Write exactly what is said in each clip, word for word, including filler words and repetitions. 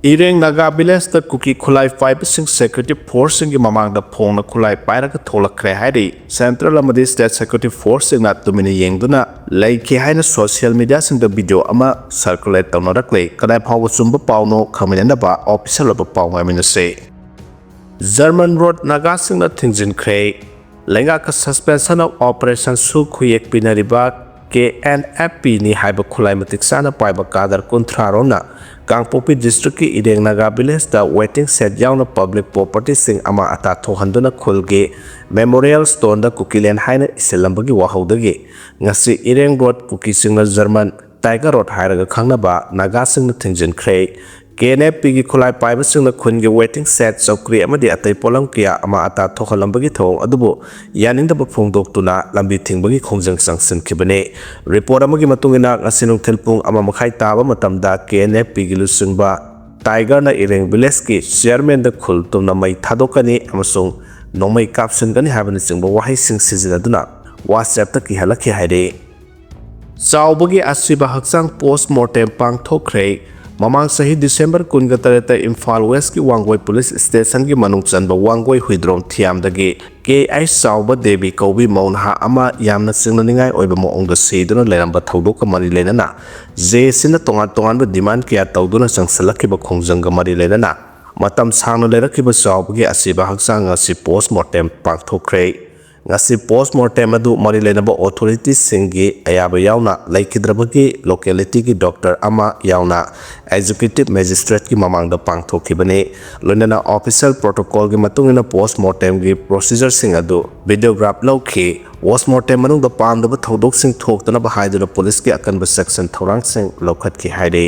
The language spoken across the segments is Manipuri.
ꯏꯔꯦꯡ ꯅꯥꯒꯥ ꯚꯤꯂꯦꯖꯇ ꯀꯨꯀꯤ ꯈꯨꯠꯂꯥꯏ ꯄꯥꯏꯕꯁꯤꯡ ꯁꯦꯀ꯭ꯌꯨꯔꯤꯇꯤ ꯐꯣꯔꯁꯁꯤꯡꯒꯤ ꯃꯃꯥꯡꯗ ꯐꯣꯡꯅ ꯈꯨꯠꯂꯥꯏ ꯄꯥꯏꯔꯒ ꯊꯣꯛꯂꯛꯈ꯭ꯔꯦ ꯍꯥꯏꯔꯤ꯫ ꯁꯦꯟꯇ꯭ꯔꯦꯜ ꯑꯃꯗꯤ ꯁ꯭ꯇꯦꯠ ꯁꯦꯀ꯭ꯌꯨꯔꯤꯇꯤ ꯐꯣꯔꯁꯁꯤꯡꯅ ꯇꯨꯃꯤꯟꯅ ꯌꯦꯡꯗꯨꯅ ꯂꯩꯈꯤ ꯍꯥꯏꯅ ꯁꯣꯁꯤꯌꯦꯜ ꯃꯤꯗꯤꯌꯥꯁꯤꯡꯗ ꯚꯤꯗꯤꯑꯣ ꯑꯃ ꯁꯔꯀꯨꯂꯦꯠ ꯇꯧꯅꯔꯛꯂꯤ꯫ ꯀꯗꯥꯏ ꯐꯥꯎꯕ ꯆꯨꯝꯕ ꯄꯥꯎꯅꯣ ꯈꯪꯃꯤꯟꯅꯅꯕ ꯑꯣꯐꯤꯁꯤꯌꯦꯜ ꯑꯣꯏꯕ ꯄꯥꯎ ꯉꯥꯏꯃꯤꯟꯅꯁꯤ꯫ ꯖꯔꯃꯟ ꯔꯣꯗ ꯅꯥꯒꯥꯁꯤꯡꯅ ꯊꯤꯡꯖꯤꯟꯈ꯭ꯔꯦ꯫ ꯂꯩꯉꯥꯛꯀ Suspension of Operation ꯁꯨ ꯈꯨꯌꯦꯛ ꯄꯤꯅꯔꯤꯕ ꯀꯦ ꯑꯦꯟ ꯑꯦꯐ ꯄꯤꯅꯤ ꯍꯥꯏꯕ ꯈꯨꯠꯂꯥꯏ ꯃꯇꯤꯛ ꯆꯥꯅ ꯄꯥꯏꯕ ꯀꯥꯗꯔ ꯀꯨꯟꯊ꯭ꯔꯥ ꯔꯣꯝꯅ ꯀꯥꯡꯄꯣꯛꯄꯤ ꯗꯤꯁꯇ꯭ꯔꯤꯛꯀꯤ ꯏꯔꯦꯡ ꯅꯥꯒꯥ ꯚꯤꯂꯦꯖꯇ ꯋꯦꯇꯤꯡ ꯁꯦꯠ ꯌꯥꯎꯅ ꯄꯕ꯭ꯂꯤꯛ ꯄ꯭ꯔꯣꯄꯔꯇꯤꯁꯤꯡ ꯑꯃ ꯑꯇꯥ ꯊꯣꯛꯍꯟꯗꯨꯅ ꯈꯨꯜꯒꯤ ꯃꯦꯃꯣꯔꯤꯌꯦꯜ ꯁ꯭ꯇꯣꯟꯗ ꯀꯨꯀꯤꯂꯦꯟ ꯍꯥꯏꯅ ꯏꯁꯤꯜꯂꯝꯕꯒꯤ ꯋꯥꯍꯧꯗꯒꯤ ꯉꯁꯤ ꯏꯔꯦꯡ ꯔꯣꯗ ꯀꯨꯀꯤꯁꯤꯡꯅ ꯖꯔꯃꯟ ꯇꯥꯏꯒꯔ ꯔꯣꯗ ꯍꯥꯏꯔꯒ ꯈꯪꯅꯕ ꯅꯥꯒꯥꯁꯤꯡꯅ ꯊꯤꯡꯖꯤꯟꯈ꯭ꯔꯦ꯫ ꯀꯦ ꯑꯦꯟ ꯑꯦꯐ ꯄꯤꯒꯤ ꯈꯨꯠꯂꯥꯏ ꯄꯥꯏꯕꯁꯤꯡꯅ ꯈꯨꯟꯒꯤ ꯋꯦꯇꯤꯡ ꯁꯦꯠ, ꯆꯧꯀ꯭ꯔꯤ ꯑꯃꯗꯤ ꯑꯇꯩ ꯄꯣꯠꯂꯝ ꯀꯌꯥ ꯑꯃ ꯑꯇꯥ ꯊꯣꯛꯍꯜꯂꯝꯕꯒꯤ ꯊꯧꯑꯣꯡ ꯑꯗꯨꯕꯨ ꯌꯥꯅꯤꯡꯗꯕ ꯐꯣꯡꯗꯣꯛꯇꯨꯅ ꯂꯝꯕꯤ ꯊꯤꯡꯕꯒꯤ ꯈꯣꯡꯖꯪ ꯆꯪꯁꯤꯟꯈꯤꯕꯅꯤ꯫ ꯔꯤꯄꯣꯔꯠ ꯑꯃꯒꯤ ꯃꯇꯨꯡ ꯏꯟꯅ, ꯉꯁꯤ ꯅꯨꯡꯊꯤꯜ ꯄꯨꯡ ꯑꯃ ꯃꯈꯥꯏ ꯇꯥꯕ ꯃꯇꯝꯗ ꯀꯦ ꯑꯦꯟ ꯑꯦꯐ ꯄꯤꯒꯤ ꯂꯨꯆꯤꯡꯕ ꯇꯥꯏꯒꯔꯅ ꯏꯔꯦꯡ ꯚꯤꯂꯦꯖꯀꯤ ꯆꯤꯌꯔꯃꯦꯟꯗ ꯈꯨꯜ ꯇꯨꯝꯅ ꯃꯩ ꯊꯥꯗꯣꯛꯀꯅꯤ ꯑꯃꯁꯨꯡ ꯅꯣꯡꯃꯩ ꯀꯥꯞꯁꯤꯟꯒꯅꯤ ꯍꯥꯏꯕꯅꯆꯤꯡꯕ ꯋꯥꯍꯩꯁꯤꯡ ꯁꯤꯖꯤꯟꯅꯗꯨꯅ WhatsApp-ꯇ ꯀꯤꯍꯜꯂꯛꯈꯤ ꯍꯥꯏꯔꯤ꯫ ꯆꯥꯎꯕꯒꯤ ꯑꯁꯤꯕ ꯍꯛꯆꯥꯡ ꯄꯣꯁ ꯃꯣꯔꯇꯦꯝ ꯄꯥꯡꯊꯣꯛꯈ꯭ꯔꯦ꯫ ꯃꯃꯥꯡ ꯆꯍꯤ ꯗꯤꯁꯦꯝꯕꯔ ꯀꯨꯟꯒ ꯇꯔꯦꯠꯇ ꯏꯝꯐꯥꯜ ꯋꯦꯁꯀꯤ ꯋꯥꯡꯒꯣꯏ ꯄꯨꯂꯤꯁ ꯁ꯭ꯇꯦꯁꯟꯒꯤ ꯃꯅꯨꯡ ꯆꯟꯕ ꯋꯥꯡꯒꯣꯏ ꯍꯨꯏꯗ꯭ꯔꯣꯝ ꯊꯤꯌꯥꯝꯗꯒꯤ ꯀꯦ ꯑꯩꯆ ꯆꯥꯎꯕ ꯗꯦꯕꯤ ꯀꯧꯕꯤ ꯃꯧ ꯅꯍꯥ ꯑꯃ ꯌꯥꯝꯅ ꯆꯤꯡꯅꯅꯤꯡꯉꯥꯏ ꯑꯣꯏꯕ ꯃꯑꯣꯡꯗ ꯁꯤꯗꯨꯅ ꯂꯩꯔꯝꯕ ꯊꯧꯗꯣꯛꯀ ꯃꯔꯤ ꯂꯩꯅꯅ ꯖꯦ ꯑꯦ ꯁꯤꯅ ꯇꯣꯉꯥꯟ ꯇꯣꯉꯥꯟꯕ ꯗꯤꯃꯥꯟ ꯀꯌꯥ ꯇꯧꯗꯨꯅ ꯆꯪꯁꯤꯜꯂꯛꯈꯤꯕ ꯈꯣꯡꯖꯪꯒ ꯃꯔꯤ ꯂꯩꯅꯅ ꯃꯇꯝ ꯁꯥꯡꯅ ꯂꯩꯔꯛꯈꯤꯕ ꯆꯥꯎꯕꯒꯤ ꯑꯁꯤꯕ ꯍꯛꯆꯥꯡ ꯉꯁꯤ ꯄꯣꯁ ꯃꯣꯔꯇꯦꯝ ꯄꯥꯡꯊꯣꯛꯈ꯭ꯔꯦ꯫ ꯉꯁꯤ ꯄꯣꯁ ꯃꯣꯔꯇꯦꯝ ꯑꯗꯨ ꯃꯔꯤ ꯂꯩꯅꯕ ꯑꯣꯊꯣꯔꯤꯇꯤꯁꯤꯡꯒꯤ ꯑꯌꯥꯕ ꯌꯥꯎꯅ ꯂꯩꯈꯤꯗ꯭ꯔꯕꯒꯤ ꯂꯣꯀꯦꯂꯤꯇꯤꯒꯤ ꯗꯣꯛꯇꯔ ꯑꯃ ꯌꯥꯎꯅ ꯑꯦꯛꯖꯤꯀ꯭ꯌꯨꯇꯤꯚ ꯃꯦꯖꯤꯁꯇ꯭ꯔꯦꯠꯀꯤ ꯃꯃꯥꯡꯗ ꯄꯥꯡꯊꯣꯛꯈꯤꯕꯅꯤ꯫ ꯂꯣꯏꯅꯅ ꯑꯣꯐꯤꯁꯤꯌꯦꯜ ꯄ꯭ꯔꯣꯇꯣꯀꯣꯜꯒꯤ ꯃꯇꯨꯡ ꯏꯟꯅ ꯄꯣꯁ ꯃꯣꯔꯇꯦꯝꯒꯤ ꯄ꯭ꯔꯣꯁꯤꯖꯔꯁꯤꯡ ꯑꯗꯨ ꯚꯤꯗꯤꯑꯣꯒ꯭ꯔꯥꯐ ꯂꯧꯈꯤ꯫ ꯄꯣꯁ ꯃꯣꯔꯇꯦꯝ ꯃꯅꯨꯡꯗ ꯄꯥꯝꯗꯕ ꯊꯧꯗꯣꯛꯁꯤꯡ ꯊꯣꯛꯇꯅꯕ ꯍꯥꯏꯗꯨꯅ ꯄꯨꯂꯤꯁꯀꯤ ꯑꯀꯟꯕ ꯆꯦꯛꯁꯤꯟ ꯊꯧꯔꯥꯡꯁꯤꯡ ꯂꯧꯈꯠꯈꯤ ꯍꯥꯏꯔꯤ꯫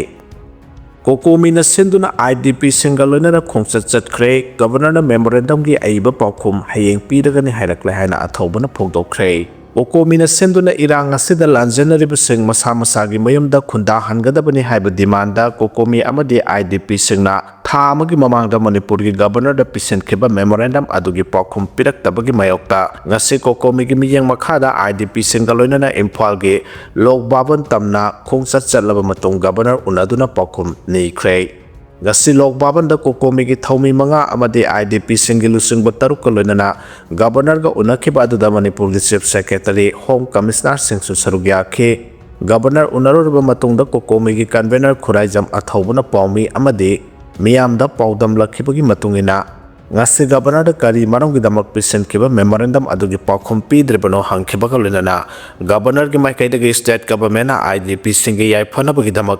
ꯀꯣꯀꯣꯃꯤꯅ ꯁꯤꯟꯗꯨꯅ ꯑꯥꯏ ꯗꯤ ꯄꯤꯁꯤꯡꯒ ꯂꯣꯏꯅꯅ ꯈꯣꯡꯆꯠ ꯆꯠꯈ꯭ꯔꯦ꯫ ꯒꯕꯔꯅꯔꯅ ꯃꯦꯃꯣꯔꯦꯟꯗꯝꯒꯤ ꯑꯏꯕ ꯄꯥꯎꯈꯨꯝ ꯍꯌꯦꯡ ꯄꯤꯔꯒꯅꯤ ꯍꯥꯏꯔꯛꯂꯦ ꯍꯥꯏꯅ ꯑꯊꯧꯕꯅ ꯐꯣꯡꯗꯣꯛꯈ꯭ꯔꯦ꯫ ꯀꯣꯀꯣꯃꯤꯅ ꯁꯤꯟꯗꯨꯅ ꯏꯔꯥꯡ ꯑꯁꯤꯗ ꯂꯥꯟꯖꯦꯟꯅꯔꯤꯕꯁꯤꯡ ꯃꯁꯥ ꯃꯁꯥꯒꯤ ꯃꯌꯨꯝꯗ ꯈꯨꯟꯗꯥꯍꯟꯒꯗꯕꯅꯤ ꯍꯥꯏꯕ ꯗꯤꯃꯥꯟꯗ ꯀꯣꯀꯣꯃꯤ ꯑꯃꯗꯤ ꯑꯥꯏ ꯗꯤ ꯄꯤꯁꯤꯡꯅ ꯊꯥ ꯑꯃꯒꯤ ꯃꯃꯥꯡꯗ ꯃꯅꯤꯄꯨꯔꯒꯤ ꯒꯕꯔꯅꯔꯗ ꯄꯤꯁꯤꯟꯈꯤꯕ ꯃꯦꯃꯣꯔꯦꯟꯗꯝ ꯑꯗꯨꯒꯤ ꯄꯥꯎꯈꯨꯝ ꯄꯤꯔꯛꯇꯕꯒꯤ ꯃꯥꯌꯣꯛꯇ ꯉꯁꯤ ꯀꯣꯀꯣꯃꯤꯒꯤ ꯃꯤꯠꯌꯦꯡ ꯃꯈꯥꯗ ꯑꯥꯏ ꯗꯤ ꯄꯤꯁꯤꯡꯒ ꯂꯣꯏꯅꯅ ꯏꯝꯐꯥꯜꯒꯤ ꯂꯣꯛ ꯚꯕꯟ ꯇꯝꯅ ꯈꯣꯡꯆꯠ ꯆꯠꯂꯕ ꯃꯇꯨꯡ ꯒꯕꯔꯅꯔ ꯎꯅꯗꯨꯅ ꯄꯥꯎꯈꯨꯝ ꯅꯤꯈ꯭ꯔꯦ꯫ ꯉꯁꯤ ꯂꯣꯛ ꯚꯕꯟꯗ ꯀꯣꯀꯣꯃꯤꯒꯤ ꯊꯧꯃꯤ ꯃꯉꯥ ꯑꯃꯗꯤ IDPꯁꯤꯡꯒꯤ ꯂꯨꯆꯤꯡꯕ ꯇꯔꯨꯛꯀ ꯂꯣꯏꯅꯅ Governorꯒ ꯎꯅꯈꯤꯕ ꯑꯗꯨꯗ ꯃꯅꯤꯄꯨꯔꯒꯤ Chief Secretary, Home Commissionerꯁꯤꯡꯁꯨ ꯁꯔꯨꯛ ꯌꯥꯈꯤ꯫ Governor ꯎꯅꯔꯨꯔꯕ ꯃꯇꯨꯡꯗ ꯀꯣꯀꯣꯃꯤꯒꯤ Convener ꯈꯨꯔꯥꯏꯖꯝ ꯑꯊꯧꯕꯅ ꯄꯥꯎꯃꯤ ꯑꯃꯗꯤ ꯃꯤꯌꯥꯝꯗ ꯄꯥꯎꯗꯝꯂꯛꯈꯤꯕꯒꯤ ꯃꯇꯨꯡ ꯏꯟꯅ, ꯉꯁꯤ Governorꯗ ꯀꯔꯤ ꯃꯔꯝꯒꯤꯗꯃꯛ ꯄꯤꯁꯤꯟꯈꯤꯕ memorandum ꯑꯗꯨꯒꯤ ꯄꯥꯎꯈꯨꯝ ꯄꯤꯗ꯭ꯔꯤꯕꯅꯣ ꯍꯪꯈꯤꯕꯒ ꯂꯣꯏꯅꯅ, Governorꯒꯤ ꯃꯥꯏꯀꯩꯗꯒꯤ State Governmentꯅ IDPꯁꯤꯡꯒꯤ ꯌꯥꯏꯐꯅꯕꯒꯤꯗꯃꯛ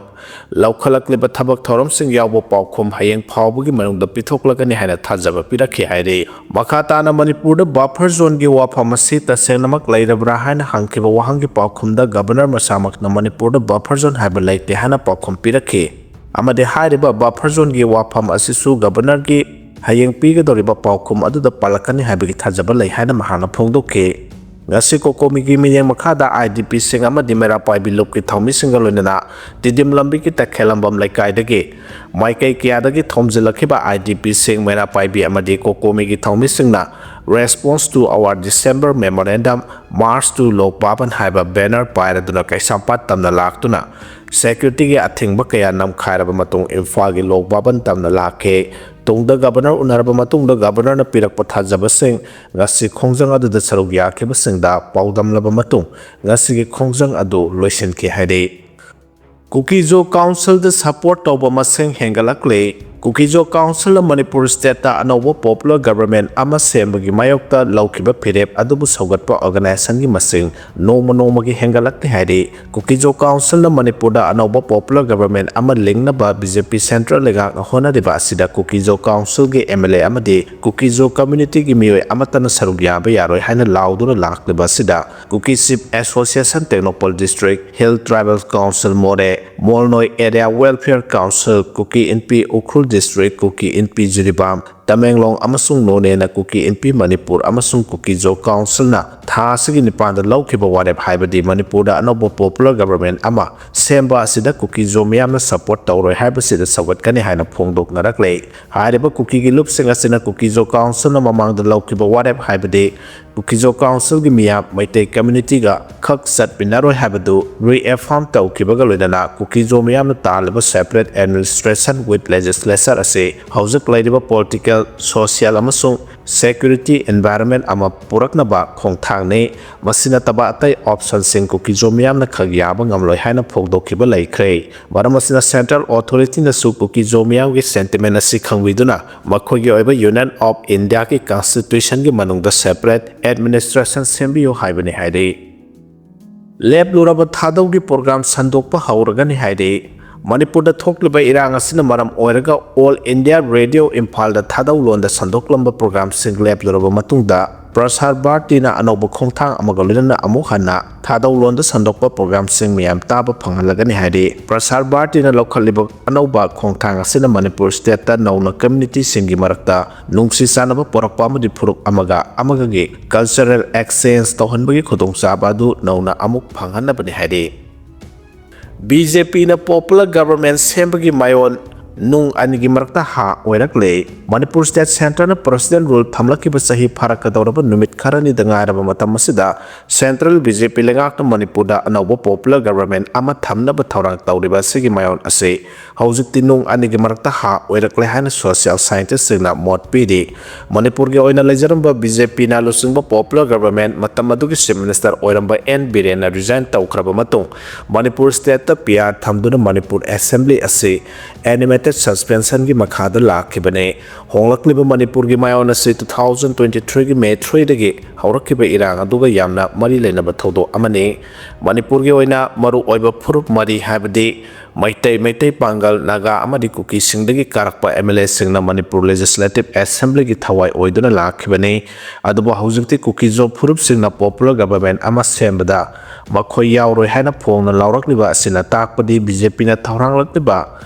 ꯂꯧꯈꯠꯂꯛꯂꯤꯕ ꯊꯕꯛ ꯊꯧꯔꯝꯁꯤꯡ ꯌꯥꯎꯕ ꯄꯥꯎꯈꯨꯝ ꯍꯌꯦꯡ ꯐꯥꯎꯕꯒꯤ ꯃꯅꯨꯡꯗ ꯄꯤꯊꯣꯛꯂꯒꯅꯤ ꯍꯥꯏꯅ ꯊꯥꯖꯕ ꯄꯤꯔꯛꯈꯤ ꯍꯥꯏꯔꯤ꯫ ꯃꯈꯥ ꯇꯥꯅ ꯃꯅꯤꯄꯨꯔꯗ buffer zoneꯒꯤ ꯋꯥꯐꯝ ꯑꯁꯤ ꯇꯁꯦꯡꯅꯃꯛ ꯂꯩꯔꯕ꯭ꯔꯥ ꯍꯥꯏꯅ ꯍꯪꯈꯤꯕ ꯋꯥꯍꯪꯒꯤ ꯄꯥꯎꯈꯨꯝꯗ Governor ꯃꯁꯥꯃꯛꯅ ꯃꯅꯤꯄꯨꯔꯗ buffer zone ꯍꯥꯏꯕ ꯂꯩꯇꯦ ꯍꯥꯏꯅ ꯄꯥꯎꯈꯨꯝ ꯄꯤꯔꯛꯈꯤ ꯑꯃꯗꯤ ꯍꯥꯏꯔꯤꯕ buffer zoneꯒꯤ ꯋꯥꯐꯝ ꯑꯁꯤꯁꯨ Governorꯒꯤ ꯍꯌꯦꯡ ꯄꯤꯒꯗꯧꯔꯤꯕ ꯄꯥꯎꯈꯨꯝ ꯑꯗꯨꯗ ꯄꯜꯂꯛꯀꯅꯤ ꯍꯥꯏꯕꯒꯤ ꯊꯥꯖꯕ ꯂꯩ ꯍꯥꯏꯅ ꯃꯍꯥꯛꯅ ꯐꯣꯡꯗꯣꯛꯈꯤ꯫ ꯉꯁꯤ ꯀꯣꯀꯣꯃꯤꯒꯤ ꯃꯤꯠꯌꯦꯡ ꯃꯈꯥꯗ IDPꯁꯤꯡ ꯑꯃꯗꯤ ꯃꯩꯔꯥ ꯄꯥꯏꯕꯤ ꯂꯨꯞꯀꯤ ꯊꯧꯃꯤꯁꯤꯡꯒ ꯂꯣꯏꯅꯅ ꯇꯤꯗꯤꯝ ꯂꯝꯕꯤꯒꯤ ꯇꯈꯦꯜꯂꯝꯕꯝ ꯂꯩꯀꯥꯏꯗꯒꯤ ꯃꯥꯏꯀꯩ ꯀꯌꯥꯗꯒꯤ ꯊꯣꯝꯖꯤꯜꯂꯛꯈꯤꯕ IDPꯁꯤꯡ, ꯃꯩꯔꯥ ꯄꯥꯏꯕꯤ ꯑꯃꯗꯤ ꯀꯣꯀꯣꯃꯤꯒꯤ ꯊꯧꯃꯤꯁꯤꯡꯅ Response to our December Memorandum, March to ꯂꯣꯛ ꯚꯕꯟ ꯍꯥꯏꯕ banner ꯄꯥꯏꯔꯗꯨꯅ ꯀꯩꯁꯥꯝꯄꯥꯠ ꯇꯝꯅ ꯂꯥꯛꯇꯨꯅ securityꯒꯤ ꯑꯊꯤꯡꯕ ꯀꯌꯥ ꯅꯝꯈꯥꯏꯔꯕ ꯃꯇꯨꯡ ꯏꯝꯐꯥꯜꯒꯤ ꯂꯣꯛ ꯚꯕꯟ ꯇꯝꯅ ꯂꯥꯛꯈꯤ꯫ ꯇꯨꯡꯗ Governor ꯎꯅꯔꯕ ꯃꯇꯨꯡꯗ Governorꯅ ꯄꯤꯔꯛꯄ ꯊꯥꯖꯕꯁꯤꯡ ꯉꯁꯤ ꯈꯣꯡꯖꯪ ꯑꯗꯨꯗ ꯁꯔꯨꯛ ꯌꯥꯈꯤꯕꯁꯤꯡꯗ ꯄꯥꯎꯗꯝꯂꯕ ꯃꯇꯨꯡ ꯉꯁꯤꯒꯤ ꯈꯣꯡꯖꯪ ꯑꯗꯨ ꯂꯣꯏꯁꯤꯟꯈꯤ ꯍꯥꯏꯔꯤ꯫ ꯀꯨꯀꯤꯖꯣ Councilꯗ support ꯇꯧꯕ ꯃꯁꯤꯡ ꯍꯦꯟꯒꯠꯂꯛꯂꯦ꯫ ꯀꯨꯀꯤꯖꯣ Councilꯅ ꯃꯅꯤꯄꯨꯔ stateꯇ ꯑꯅꯧꯕ popular government ꯑꯃ ꯁꯦꯝꯕꯒꯤ ꯃꯥꯌꯣꯛꯇ ꯂꯧꯈꯤꯕ ꯐꯤꯔꯦꯞ ꯑꯗꯨꯕꯨ ꯁꯧꯒꯠꯄ organisationꯒꯤ ꯃꯁꯤꯡ ꯅꯣꯡꯃ ꯅꯣꯡꯃꯒꯤ ꯍꯦꯟꯒꯠꯂꯛꯂꯦ ꯍꯥꯏꯔꯤ꯫ ꯀꯨꯀꯤꯖꯣ Councilꯅ ꯃꯅꯤꯄꯨꯔꯗ ꯑꯅꯧꯕ popular government ꯑꯃ ꯂꯤꯡꯅꯕ BJP central ꯂꯩꯉꯥꯛꯅ ꯍꯣꯠꯅꯔꯤꯕ ꯑꯁꯤꯗ ꯀꯨꯀꯤꯖꯣ Councilꯒꯤ MLA ꯑꯃꯗꯤ ꯀꯨꯀꯤꯖꯣ communityꯒꯤ ꯃꯤꯑꯣꯏ ꯑꯃꯠꯇꯅ ꯁꯔꯨꯛ ꯌꯥꯕ ꯌꯥꯔꯣꯏ ꯍꯥꯏꯅ ꯂꯥꯎꯗꯨꯅ ꯂꯥꯛꯂꯤꯕ ꯑꯁꯤꯗ Kuki Chief Association Tengnoupal District, Hill Tribal Council Moreh, Molnoi Area Welfare Council, Kuki Inpi Ukhrul District, Kuki Inpi Jiribam, Tamenglong ꯑꯃꯁꯨꯡ ꯅꯣꯅꯦꯅ ꯀꯨꯀꯤ ꯏꯟꯄꯤ ꯃꯅꯤꯄꯨꯔ ꯑꯃꯁꯨꯡ ꯀꯨꯀꯤ-ꯖꯣ ꯀꯥꯎꯟꯁꯤꯜꯅ ꯊꯥ ꯑꯁꯤꯒꯤ ꯅꯤꯄꯥꯟꯗ ꯂꯧꯈꯤꯕ ꯋꯥꯔꯦꯞ, ꯍꯥꯏꯕꯗꯤ ꯃꯅꯤꯄꯨꯔꯗ ꯑꯅꯧꯕ popular government ꯑꯃ ꯁꯦꯝꯕ ꯑꯁꯤꯗ ꯀꯨꯀꯤ-ꯖꯣ ꯃꯤꯌꯥꯝꯅ support ꯇꯧꯔꯣꯏ ꯍꯥꯏꯕꯁꯤꯗ ꯁꯧꯒꯠꯀꯅꯤ ꯍꯥꯏꯅ ꯐꯣꯡꯗꯣꯛꯅꯔꯛꯂꯦ꯫ ꯍꯥꯏꯔꯤꯕ ꯀꯨꯀꯤꯒꯤ ꯂꯨꯞꯁꯤꯡ ꯑꯁꯤꯅ ꯀꯨꯀꯤ-ꯖꯣ ꯀꯥꯎꯟꯁꯤꯜꯅ ꯃꯃꯥꯡꯗ ꯂꯧꯈꯤꯕ ꯋꯥꯔꯦꯞ, ꯍꯥꯏꯕꯗꯤ ꯀꯨꯀꯤ-ꯖꯣ ꯀꯥꯎꯟꯁꯤꯜꯒꯤ ꯃꯤꯌꯥꯝ ꯃꯩꯇꯩ communityꯒ ꯈꯛ ꯆꯠꯃꯤꯟꯅꯔꯣꯏ ꯍꯥꯏꯕꯗꯨ reaffirm ꯇꯧꯈꯤꯕꯒ ꯂꯣꯏꯅꯅ ꯀꯨꯀꯤ-ꯖꯣ ꯃꯤꯌꯥꯝꯅ ꯇꯥꯜꯂꯤꯕ separate administration with legislature ꯑꯁꯤ ꯍꯧꯖꯤꯛ ꯂꯩꯔꯤꯕ political, social ꯑꯃꯁꯨꯡ security environment ꯑꯃ ꯄꯨꯔꯛꯅꯕ ꯈꯣꯡꯊꯥꯡꯅꯤ꯫ ꯃꯁꯤ ꯅꯠꯇꯕ ꯑꯇꯩ optionꯁꯤꯡ ꯀꯨꯀꯤ-ꯖꯣ ꯃꯤꯌꯥꯝꯅ ꯈꯛ ꯌꯥꯕ ꯉꯝꯂꯣꯏ ꯍꯥꯏꯅ ꯐꯣꯡꯗꯣꯛꯈꯤꯕ ꯂꯩꯈ꯭ꯔꯦ꯫ ꯃꯔꯝ ꯑꯁꯤꯅ central authorityꯅꯁꯨ ꯀꯨꯀꯤ-ꯖꯣ ꯃꯤꯌꯥꯝꯒꯤ sentiment ꯑꯁꯤ ꯈꯪꯕꯤꯗꯨꯅ ꯃꯈꯣꯏꯒꯤ ꯑꯣꯏꯕ Union of Indiaꯒꯤ constitutionꯒꯤ ꯃꯅꯨꯡꯗ separate administration ꯁꯦꯝꯕꯤꯌꯨ ꯍꯥꯏꯕꯅꯤ ꯍꯥꯏꯔꯤ꯫ ꯂꯦꯞꯂꯨꯔꯕ ꯊꯥꯗꯧꯒꯤ program ꯁꯟꯗꯣꯛꯄ ꯍꯧꯔꯒꯅꯤ ꯍꯥꯏꯔꯤ꯫ ꯃꯅꯤꯄꯨꯔꯗ ꯊꯣꯛꯂꯤꯕ ꯏꯔꯥꯡ ꯑꯁꯤꯅ ꯃꯔꯝ ꯑꯣꯏꯔꯒ All India Radio ꯏꯝꯐꯥꯜꯗ ꯊꯥꯗꯧ ꯂꯣꯟꯗ ꯁꯟꯗꯣꯛꯂꯝꯕ programꯁꯤꯡ ꯂꯦꯞꯂꯨꯔꯕ ꯃꯇꯨꯡꯗ, ꯄ꯭ꯔꯁꯥꯔ ꯚꯥꯔꯇꯤꯅ ꯑꯅꯧꯕ ꯈꯣꯡꯊꯥꯡ ꯑꯃꯒ ꯂꯣꯏꯅꯅ ꯑꯃꯨꯛ ꯍꯟꯅ ꯊꯥꯗꯧ ꯂꯣꯟꯗ ꯁꯟꯗꯣꯛꯄ programꯁꯤꯡ ꯃꯤꯌꯥꯝ ꯇꯥꯕ ꯐꯪꯍꯜꯂꯒꯅꯤ ꯍꯥꯏꯔꯤ꯫ ꯄ꯭ꯔꯁꯥꯔ ꯚꯥꯔꯇꯤꯅ ꯂꯧꯈꯠꯂꯤꯕ ꯑꯅꯧꯕ ꯈꯣꯡꯊꯥꯡ ꯑꯁꯤꯅ ꯃꯅꯤꯄꯨꯔ stateꯇ ꯅꯧꯅ communityꯁꯤꯡꯒꯤ ꯃꯔꯛꯇ ꯅꯨꯡꯁꯤ ꯆꯥꯟꯅꯕ ꯄꯨꯔꯛꯄ ꯑꯃꯗꯤ ꯐꯨꯔꯨꯞ ꯑꯃꯒ ꯑꯃꯒꯒꯤ cultural exchange ꯇꯧꯍꯟꯕꯒꯤ ꯈꯨꯗꯣꯡꯆꯥꯕ ꯑꯗꯨ ꯅꯧꯅ ꯑꯃꯨꯛ ꯐꯪꯍꯟꯅꯕꯅꯤ ꯍꯥꯏꯔꯤ꯫ BJPꯅ popular government ꯁꯦꯝꯕꯒꯤ ꯃꯥꯏꯑꯣꯟ ꯅꯨꯡ ꯑꯅꯤꯒꯤ ꯃꯔꯛꯇ ꯍꯥ ꯑꯣꯏꯔꯛꯂꯦ꯫ ꯃꯅꯤꯄꯨꯔ state centreꯅ president rule ꯊꯝꯂꯛꯈꯤꯕ ꯆꯍꯤ ꯐꯥꯔꯛꯀꯗꯧꯔꯕ ꯅꯨꯃꯤꯠ ꯈꯔꯅꯤꯗ ꯉꯥꯏꯔꯕ ꯃꯇꯝ ꯑꯁꯤꯗ central BJP ꯂꯩꯉꯥꯛꯅ ꯃꯅꯤꯄꯨꯔꯗ ꯑꯅꯧꯕ popular government ꯑꯃ ꯊꯝꯅꯕ ꯊꯧꯔꯥꯡ ꯇꯧꯔꯤꯕ ꯑꯁꯤꯒꯤ ꯃꯥꯏꯑꯣꯟ ꯑꯁꯤ ꯍꯧꯖꯤꯛꯇꯤ ꯅꯨꯡ ꯑꯅꯤꯒꯤ ꯃꯔꯛꯇ ꯍꯥ ꯑꯣꯏꯔꯛꯂꯦ ꯍꯥꯏꯅ social scientistꯁꯤꯡꯅ ꯃꯣꯠ ꯄꯤꯔꯤ꯫ ꯃꯅꯤꯄꯨꯔꯒꯤ ꯑꯣꯏꯅ ꯂꯩꯖꯔꯝꯕ BJPꯅ ꯂꯨꯆꯤꯡꯕ popular government, ꯃꯇꯝ ꯑꯗꯨꯒꯤ chief minister ꯑꯣꯏꯔꯝꯕ N ꯕꯤꯔꯦꯟꯅ resign ꯇꯧꯈ꯭ꯔꯕ ꯃꯇꯨꯡ, ꯃꯅꯤꯄꯨꯔ stateꯇ PR ꯊꯝꯗꯨꯅ ꯃꯅꯤꯄꯨꯔ assembly ꯑꯁꯤ animated suspensionꯒꯤ ꯃꯈꯥꯗ ꯂꯥꯛꯈꯤꯕꯅꯤ꯫ ꯍꯣꯡꯂꯛꯂꯤꯕ ꯃꯅꯤꯄꯨꯔꯒꯤ ꯃꯥꯏꯑꯣꯟ ꯑꯁꯤ two thousand twenty threeꯒꯤ May threeꯗꯒꯤ ꯍꯧꯔꯛꯈꯤꯕ ꯏꯔꯥꯡ ꯑꯗꯨꯒ ꯌꯥꯝꯅ ꯃꯔꯤ ꯂꯩꯅꯕ ꯊꯧꯗꯣꯛ ꯑꯃꯅꯤ꯫ ꯃꯅꯤꯄꯨꯔꯒꯤ ꯑꯣꯏꯅ ꯃꯔꯨ ꯑꯣꯏꯕ ꯐꯨꯔꯨꯞ ꯃꯔꯤ, ꯍꯥꯏꯕꯗꯤ ꯃꯩꯇꯩ, ꯃꯩꯇꯩ ꯄꯥꯡꯒꯜ, ꯅꯥꯒꯥ ꯑꯃꯗꯤ ꯀꯨꯀꯤꯁꯤꯡꯗꯒꯤ ꯀꯥꯔꯛꯄ MLAꯁꯤꯡꯅ ꯃꯅꯤꯄꯨꯔ Legislative Assemblyꯒꯤ ꯊꯋꯥꯏ ꯑꯣꯏꯗꯨꯅ ꯂꯥꯛꯈꯤꯕꯅꯤ꯫ ꯑꯗꯨꯕꯨ ꯍꯧꯖꯤꯛꯇꯤ ꯀꯨꯀꯤ-ꯖꯣ ꯐꯨꯔꯨꯞꯁꯤꯡꯅ popular government ꯑꯃ ꯁꯦꯝꯕꯗ ꯃꯈꯣꯏ ꯌꯥꯎꯔꯣꯏ ꯍꯥꯏꯅ ꯐꯣꯡꯅ ꯂꯥꯎꯔꯛꯂꯤꯕ ꯑꯁꯤꯅ ꯇꯥꯛꯄꯗꯤ BJPꯅ ꯊꯧꯔꯥꯡꯂꯛꯂꯤꯕ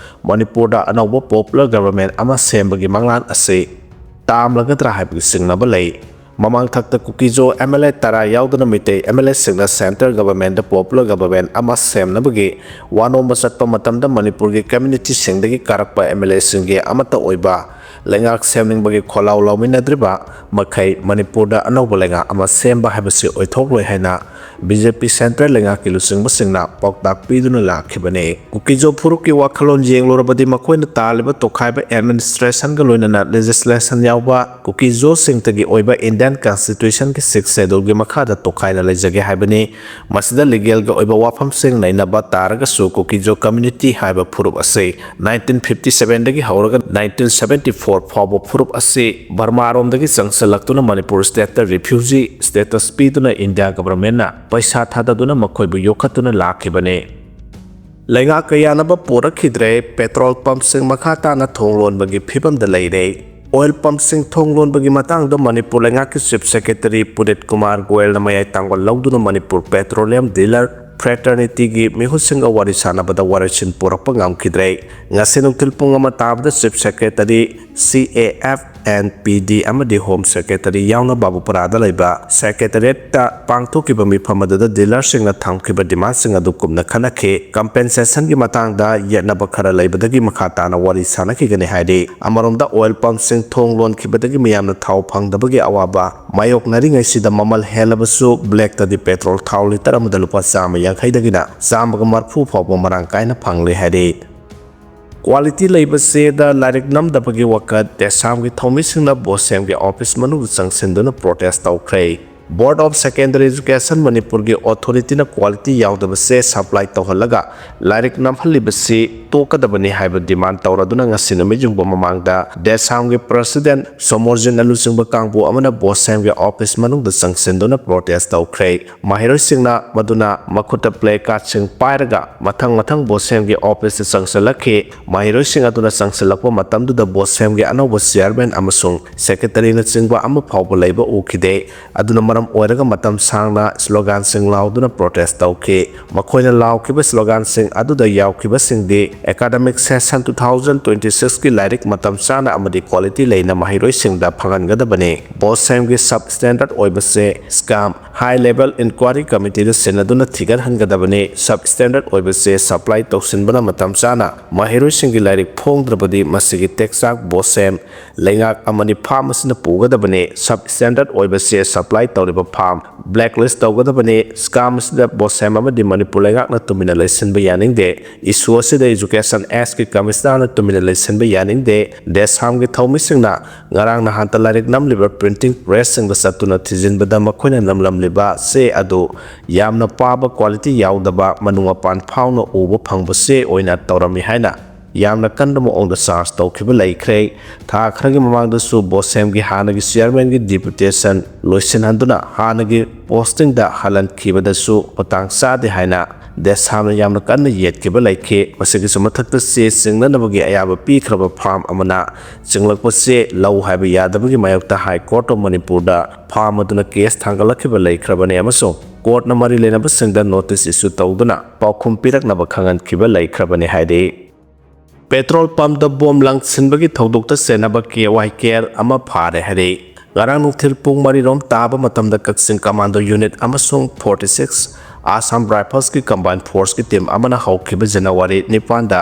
ꯃꯅꯤꯄꯨꯔꯗ ꯑꯅꯧꯕ popular government ꯑꯃ ꯁꯦꯝꯕꯒꯤ ꯃꯪꯂꯥꯟ ꯑꯁꯤ ꯇꯥꯝꯂꯒꯗ꯭ꯔꯥ ꯍꯥꯏꯕꯒꯤ ꯆꯤꯡꯅꯕ ꯂꯩ꯫ ꯃꯃꯥꯡꯊꯛꯇ ꯀꯨꯀꯤꯖꯣ MLA ꯇꯔꯥ ꯌꯥꯎꯗꯨꯅ ꯃꯤꯇꯩ MLAꯁꯤꯡꯅ central governmentꯇ popular government ꯑꯃ ꯁꯦꯝꯅꯕꯒꯤ ꯋꯥ ꯅꯣꯝꯕ ꯆꯠꯄ ꯃꯇꯝꯗ ꯃꯅꯤꯄꯨꯔꯒꯤ communityꯁꯤꯡꯗꯒꯤ ꯀꯥꯔꯛꯄ MLAꯁꯤꯡꯒꯤ ꯑꯃꯠꯇ ꯑꯣꯏꯕ ꯂꯩꯉꯥꯛ ꯁꯦꯝꯅꯤꯡꯕꯒꯤ ꯈꯣꯜꯂꯥꯎ ꯂꯥꯎꯃꯤꯟꯅꯗ꯭ꯔꯤꯕ ꯃꯈꯩ ꯃꯅꯤꯄꯨꯔꯗ ꯑꯅꯧꯕ ꯂꯩꯉꯥꯛ ꯑꯃ ꯁꯦꯝꯕ ꯍꯥꯏꯕꯁꯤ ꯑꯣꯏꯊꯣꯛꯂꯣꯏ ꯍꯥꯏꯅ BJP central ꯂꯩꯉꯥꯛꯀꯤ ꯂꯨꯆꯤꯡꯕꯁꯤꯡꯅ ꯄꯥꯎꯇꯥꯛ ꯄꯤꯗꯨꯅ ꯂꯥꯛꯈꯤꯕꯅꯤ꯫ ꯀꯨꯀꯤꯖꯣ ꯐꯨꯔꯨꯞꯀꯤ ꯋꯥꯈꯜꯂꯣꯟ ꯌꯦꯡꯂꯨꯔꯕꯗꯤ ꯃꯈꯣꯏꯅ ꯇꯥꯜꯂꯤꯕ ꯇꯣꯈꯥꯏꯕ administrationꯒ ꯂꯣꯏꯅꯅ legislation ꯌꯥꯎꯕ ꯀꯨꯀꯤꯖꯣꯁꯤꯡꯇꯒꯤ ꯑꯣꯏꯕ Indian Constitutionꯒꯤ sixth scheduleꯒꯤ ꯃꯈꯥꯗ ꯇꯣꯈꯥꯏꯅ ꯂꯩꯖꯒꯦ ꯍꯥꯏꯕꯅꯤ꯫ ꯃꯁꯤꯗ legalꯒꯤ ꯑꯣꯏꯕ ꯋꯥꯐꯝꯁꯤꯡ ꯅꯩꯅꯕ ꯇꯥꯔꯒꯁꯨ ꯀꯨꯀꯤꯖꯣ community ꯍꯥꯏꯕ ꯐꯨꯔꯨꯞ ꯑꯁꯤ nineteen fifty sevenꯗꯒꯤ ꯍꯧꯔꯒ nineteen seventy four ꯐꯥꯎꯕ ꯐꯨꯔꯨꯞ ꯑꯁꯤ ꯕꯔꯃꯥꯔꯣꯝꯗꯒꯤ ꯆꯪꯁꯤꯜꯂꯛꯇꯨꯅ ꯃꯅꯤꯄꯨꯔ stateꯇ refugee status ꯄꯤꯗꯨꯅ India governmentꯅ ꯄꯩꯁꯥ ꯊꯥꯗꯗꯨꯅ ꯃꯈꯣꯏꯕꯨ ꯌꯣꯛꯈꯠꯇꯨꯅ ꯂꯥꯛꯈꯤꯕꯅꯤ꯫ ꯂꯩꯉꯥꯛꯀ ꯌꯥꯅꯕ ꯄꯣꯔꯛꯈꯤꯗ꯭ꯔꯦ꯫ Petrol pumpꯁꯤꯡ ꯃꯈꯥ ꯇꯥꯅ ꯊꯣꯡ ꯂꯣꯟꯕꯒꯤ ꯐꯤꯕꯝꯗ ꯂꯩꯔꯦ꯫ Oil pumpꯁꯤꯡ ꯊꯣꯡ ꯂꯣꯟꯕꯒꯤ ꯃꯇꯥꯡꯗ ꯃꯅꯤꯄꯨꯔ ꯂꯩꯉꯥꯛꯀꯤ Chief Secretary ꯄꯨꯅꯤꯠ ꯀꯨꯃꯥꯔ ꯒꯣꯌꯜꯅ ꯃꯌꯥꯏ ꯇꯥꯡꯕ ꯂꯧꯗꯨꯅ ꯃꯅꯤꯄꯨꯔ Petroleum Dealer Fraternityꯒꯤ ꯃꯤꯍꯨꯠꯁꯤꯡꯒ ꯋꯥꯔꯤ ꯁꯥꯟꯅꯕꯗ ꯋꯥꯔꯦꯞꯁꯤꯟ ꯄꯨꯔꯛꯄ ꯉꯝꯈꯤꯗ꯭ꯔꯦ꯫ ꯉꯁꯤ ꯅꯨꯡꯊꯤꯜ ꯄꯨꯡ ꯑꯃ ꯇꯥꯕꯗ Chief Secretary, CAF and PD ꯑꯃꯗꯤ Home Secretary ꯌꯥꯎꯅ ꯕꯥꯕꯨꯄꯨꯔꯥꯗ ꯂꯩꯕ Secretariatꯇ ꯄꯥꯡꯊꯣꯛꯈꯤꯕ ꯃꯤꯐꯝ ꯑꯗꯨꯗ dealerꯁꯤꯡꯅ ꯊꯝꯈꯤꯕ demandꯁꯤꯡ ꯑꯗꯨ ꯀꯨꯞꯅ ꯈꯟꯅꯈꯤ꯫ Compensationꯒꯤ ꯃꯇꯥꯡꯗ ꯌꯦꯠꯅꯕ ꯈꯔ ꯂꯩꯕꯗꯒꯤ ꯃꯈꯥ ꯇꯥꯅ ꯋꯥꯔꯤ ꯁꯥꯟꯅꯈꯤꯒꯅꯤ ꯍꯥꯏꯔꯤ꯫ ꯑꯃꯔꯣꯝꯗ oil pumpꯁꯤꯡ ꯊꯣꯡ ꯂꯣꯟꯈꯤꯕꯗꯒꯤ ꯃꯤꯌꯥꯝꯅ ꯊꯥꯎ ꯐꯪꯗꯕꯒꯤ ꯑꯋꯥꯕ ꯃꯥꯌꯣꯛꯅꯔꯤꯉꯩꯁꯤꯗ ꯃꯃꯜ ꯍꯦꯜꯂꯕꯁꯨ blackꯇꯗꯤ petrol ꯊꯥꯎ litre ꯑꯃꯗ ꯂꯨꯄꯥ ꯆꯥꯝꯃ ꯌꯥꯡꯈꯩꯗꯒꯤꯅ ꯆꯥꯝꯃꯒ ꯃꯔꯤꯐꯨ ꯐꯥꯎꯕ ꯃꯔꯥꯡ ꯀꯥꯏꯅ ꯐꯪꯂꯦ ꯍꯥꯏꯔꯤ꯫ Quality ꯂꯩꯕ ꯆꯦꯗ ꯂꯥꯏꯔꯤꯛ ꯅꯝꯗꯕꯒꯤ ꯋꯥꯀꯠ ꯗꯦꯁꯥꯝꯒꯤ ꯊꯧꯃꯤꯁꯤꯡꯅ ꯕꯣꯁꯦꯝꯒꯤ office ꯃꯅꯨꯡꯗ ꯆꯪꯁꯤꯟꯗꯨꯅ protest ꯇꯧꯈ꯭ꯔꯦ꯫ Board of Secondary Education ꯃꯅꯤꯄꯨꯔꯒꯤ authorityꯅ quality ꯌꯥꯎꯗꯕ ꯆꯦ supply ꯇꯧꯍꯜꯂꯒ ꯂꯥꯏꯔꯤꯛ ꯅꯝꯍꯜꯂꯤꯕꯁꯤ ꯇꯣꯛꯀꯗꯕꯅꯤ ꯍꯥꯏꯕ demand ꯇꯧꯔꯗꯨꯅ ꯉꯁꯤ ꯅꯨꯃꯤꯠ ꯌꯨꯡꯕ ꯃꯃꯥꯡꯗ ꯗꯦꯁꯥꯝꯒꯤ president ꯁꯣꯃꯣꯔꯖꯤꯟꯅ ꯂꯨꯆꯤꯡꯕ ꯀꯥꯡꯕꯨ ꯑꯃꯅ ꯕꯣꯁꯦꯝꯒꯤ office ꯃꯅꯨꯡꯗ ꯆꯪꯁꯤꯟꯗꯨꯅ protest ꯇꯧꯈ꯭ꯔꯦ꯫ ꯃꯍꯩꯔꯣꯏꯁꯤꯡꯅ ꯃꯗꯨꯅ ꯃꯈꯨꯠꯇ placardsꯁꯤꯡ ꯄꯥꯏꯔꯒ ꯃꯊꯪ ꯃꯊꯪ ꯕꯣꯁꯦꯝꯒꯤ officeꯇ ꯆꯪꯁꯤꯜꯂꯛꯈꯤ꯫ ꯃꯍꯩꯔꯣꯏꯁꯤꯡ ꯑꯗꯨꯅ ꯆꯪꯁꯤꯜꯂꯛꯄ ꯃꯇꯝꯗꯨꯗ ꯕꯣꯁꯦꯝꯒꯤ ꯑꯅꯧꯕ chairman ꯑꯃꯁꯨꯡ secretaryꯅꯆꯤꯡꯕ ꯑꯃ ꯐꯥꯎꯕ ꯂꯩꯕ ꯎꯈꯤꯗꯦ꯫ ꯑꯗꯨꯅ ꯃꯔꯝ ꯑꯣꯏꯔꯒ ꯃꯇꯝ ꯁꯥꯡꯅ ꯁ꯭ꯂꯣꯒꯥꯟꯁꯤꯡ ꯂꯥꯎꯗꯨꯅ ꯄ꯭ꯔꯣꯇꯦꯁ ꯇꯧꯈꯤ꯫ ꯃꯈꯣꯏꯅ ꯂꯥꯎꯈꯤꯕ ꯁ꯭ꯂꯣꯒꯥꯟꯁꯤꯡ ꯑꯗꯨꯗ ꯌꯥꯎꯈꯤꯕꯁꯤꯡꯗꯤ academic session two thousand twenty ꯁꯤꯛꯁꯀꯤ ꯂꯥꯏꯔꯤꯛ ꯃꯇꯝ ꯆꯥꯅ ꯑꯃꯗꯤ ꯀ꯭ꯋꯥꯂꯤꯇꯤ ꯂꯩꯅ ꯃꯍꯩꯔꯣꯏꯁꯤꯡꯗ ꯐꯪꯍꯟꯒꯗꯕꯅꯤ꯫ ꯕꯣꯁꯦꯝꯒꯤ ꯁꯕ ꯁ꯭ꯇꯦꯟꯗꯔꯗ ꯑꯣꯏꯕꯁꯦ ꯁ꯭ꯀꯥꯝ, ꯍꯥꯏ ꯂꯦꯚꯦꯜ ꯏꯟꯀ꯭ꯋꯥꯏꯔꯤ ꯀꯃꯤꯇꯤꯗ ꯁꯤꯟꯅꯗꯨꯅ ꯊꯤꯒꯠꯍꯟꯒꯗꯕꯅꯤ꯫ ꯁꯕ ꯁ꯭ꯇꯦꯟꯗꯔꯗ ꯑꯣꯏꯕꯁꯦ ꯁꯄ꯭ꯂꯥꯏ ꯇꯧꯁꯤꯟꯕꯅ ꯃꯇꯝ ꯆꯥꯅ ꯃꯍꯩꯔꯣꯏꯁꯤꯡꯒꯤ ꯂꯥꯏꯔꯤꯛ ꯐꯣꯡꯗ꯭ꯔꯕꯗꯤ ꯃꯁꯤꯒꯤ ꯇꯦꯛꯆꯥꯛ ꯕꯣꯁꯦꯝ ꯂꯩꯉꯥꯛ ꯑꯃꯗꯤ ꯐꯥꯔꯝ ꯑꯁꯤꯅ ꯄꯨꯒꯗꯕꯅꯤ꯫ ꯁꯕ ꯁ꯭ꯇꯦꯟꯗꯔꯗ ꯑꯣꯏꯕꯁꯦ ꯁꯄ꯭ꯂꯥꯏ ꯇꯧꯔꯤꯕ ꯐꯥꯔꯝ ꯕ꯭ꯂꯦꯛ ꯂꯤꯁ ꯇꯧꯒꯗꯕꯅꯤ꯫ ꯁ꯭ꯀꯥꯝ ꯑꯁꯤꯗ ꯕꯣꯁꯦꯝ ꯑꯃꯗꯤ ꯃꯅꯤꯄꯨꯔ ꯂꯩꯉꯥꯛꯅ ꯇꯨꯃꯤꯟꯅ ꯂꯩꯁꯤꯟꯕ ꯌꯥꯅꯤꯡꯗꯦ꯫ ꯏꯁꯨ ꯑꯁꯤꯗ ꯏꯖꯨꯀꯦꯁꯟ ꯑꯦꯁꯀꯤ ꯀꯃꯤꯁꯅꯔꯅ ꯇꯨꯃꯤꯟꯅ ꯂꯩꯁꯤꯟꯕ ꯌꯥꯅꯤꯡꯗꯦ꯫ ꯗꯦꯁꯥꯝꯒꯤ ꯊꯧꯃꯤꯁꯤꯡꯅ ꯉꯔꯥꯡ ꯅꯍꯥꯟꯇ ꯂꯥꯏꯔꯤꯛ ꯅꯝꯂꯤꯕ ꯄ꯭ꯔꯤꯟꯇꯤꯡ ꯄ꯭ꯔꯦꯁꯁꯤꯡꯗ ꯆꯠꯇꯨꯅ ꯊꯤꯖꯤꯟꯕꯗ ꯃꯈꯣꯏꯅ ꯅꯝꯂꯝꯂꯤꯕ ꯆꯦ ꯑꯗꯨ ꯌꯥꯝꯅ ꯄꯥꯕ ꯀ꯭ꯋꯥꯂꯤꯇꯤ ꯌꯥꯎꯗꯕ, ꯃꯅꯨꯡ ꯃꯄꯥꯟ ꯐꯥꯎꯅ ꯎꯕ ꯐꯪꯕ ꯆꯦ ꯑꯣꯏꯅ ꯇꯧꯔꯝꯃꯤ ꯍꯥꯏꯅ ꯌꯥꯝꯅ ꯀꯟꯕ ꯃꯑꯣꯡꯗ ꯆꯥꯔꯖ ꯇꯧꯈꯤꯕ ꯂꯩꯈ꯭ꯔꯦ꯫ ꯊꯥ ꯈꯔꯒꯤ ꯃꯃꯥꯡꯗꯁꯨ ꯕꯣꯁꯦꯝꯒꯤ ꯍꯥꯟꯅꯒꯤ ꯆꯤꯌꯔꯃꯦꯟꯒꯤ ꯗꯤꯄꯨꯇꯦꯁꯟ ꯂꯣꯏꯁꯤꯟꯍꯟꯗꯨꯅ ꯍꯥꯟꯅꯒꯤ ꯄꯣꯁꯇꯤꯡꯗ ꯍꯜꯍꯟꯈꯤꯕꯗꯁꯨ ꯃꯇꯥꯡ ꯆꯥꯗꯦ ꯍꯥꯏꯅ ꯗꯦꯁꯥꯝꯅ ꯌꯥꯝꯅ ꯀꯟꯅ ꯌꯦꯠꯈꯤꯕ ꯂꯩꯈꯤ꯫ ꯃꯁꯤꯒꯤꯁꯨ ꯃꯊꯛꯇ ꯆꯦ ꯆꯤꯡꯅꯅꯕꯒꯤ ꯑꯌꯥꯕ ꯄꯤꯈ꯭ꯔꯕ ꯐꯥꯔꯝ ꯑꯃꯅ ꯆꯤꯡꯂꯛꯄ ꯆꯦ ꯂꯧ ꯍꯥꯏꯕ ꯌꯥꯗꯕꯒꯤ ꯃꯥꯌꯣꯛꯇ ꯍꯥꯏ ꯀꯣꯔꯠ ꯑꯣꯐ ꯃꯅꯤꯄꯨꯔꯗ ꯐꯥꯔꯝ ꯑꯗꯨꯅ ꯀꯦꯁ ꯊꯥꯡꯒꯠꯂꯛꯈꯤꯕ ꯂꯩꯈ꯭ꯔꯕꯅꯤ ꯑꯃꯁꯨꯡ ꯀꯣꯔꯠꯅ ꯃꯔꯤ ꯂꯩꯅꯕꯁꯤꯡꯗ ꯅꯣꯇꯤꯁ ꯏꯁꯨ ꯇꯧꯗꯨꯅ ꯄꯥꯎꯈꯨꯝ ꯄꯤꯔꯛꯅꯕ ꯈꯪꯍꯟꯈꯤꯕ ꯂꯩꯈ꯭ꯔꯕꯅꯤ ꯍꯥꯏꯔꯤ꯫ ꯄꯦꯇ꯭ꯔꯣꯜ ꯄꯝꯗ ꯕꯣꯝ ꯂꯪꯁꯤꯟꯕꯒꯤ ꯊꯧꯗꯣꯛꯇ ꯆꯦꯟꯅꯕ ꯀꯦ ꯋꯥꯏ ꯀꯦ ꯑꯦꯜ ꯑꯃ ꯐꯥꯔꯦ ꯍꯥꯏꯔꯤ꯫ ꯉꯔꯥꯡ ꯅꯨꯡꯊꯤꯜ ꯄꯨꯡ ꯃꯔꯤꯔꯣꯝ ꯇꯥꯕ ꯃꯇꯝꯗ ꯀꯛꯆꯤꯡ ꯀꯃꯥꯟꯗꯣ ꯌꯨꯅꯤꯠ ꯑꯃꯁꯨꯡ ꯐꯣꯔꯇꯤ ꯁꯤꯛꯁ ꯑꯁꯥꯝ ꯔꯥꯏꯐꯜꯁꯀꯤ ꯀꯝꯕꯥꯏꯟ ꯐꯣꯔꯁꯀꯤ ꯇꯤꯝ ꯑꯃꯅ ꯍꯧꯈꯤꯕ ꯖꯅꯋꯥꯔꯤ ꯅꯤꯄꯥꯟꯗ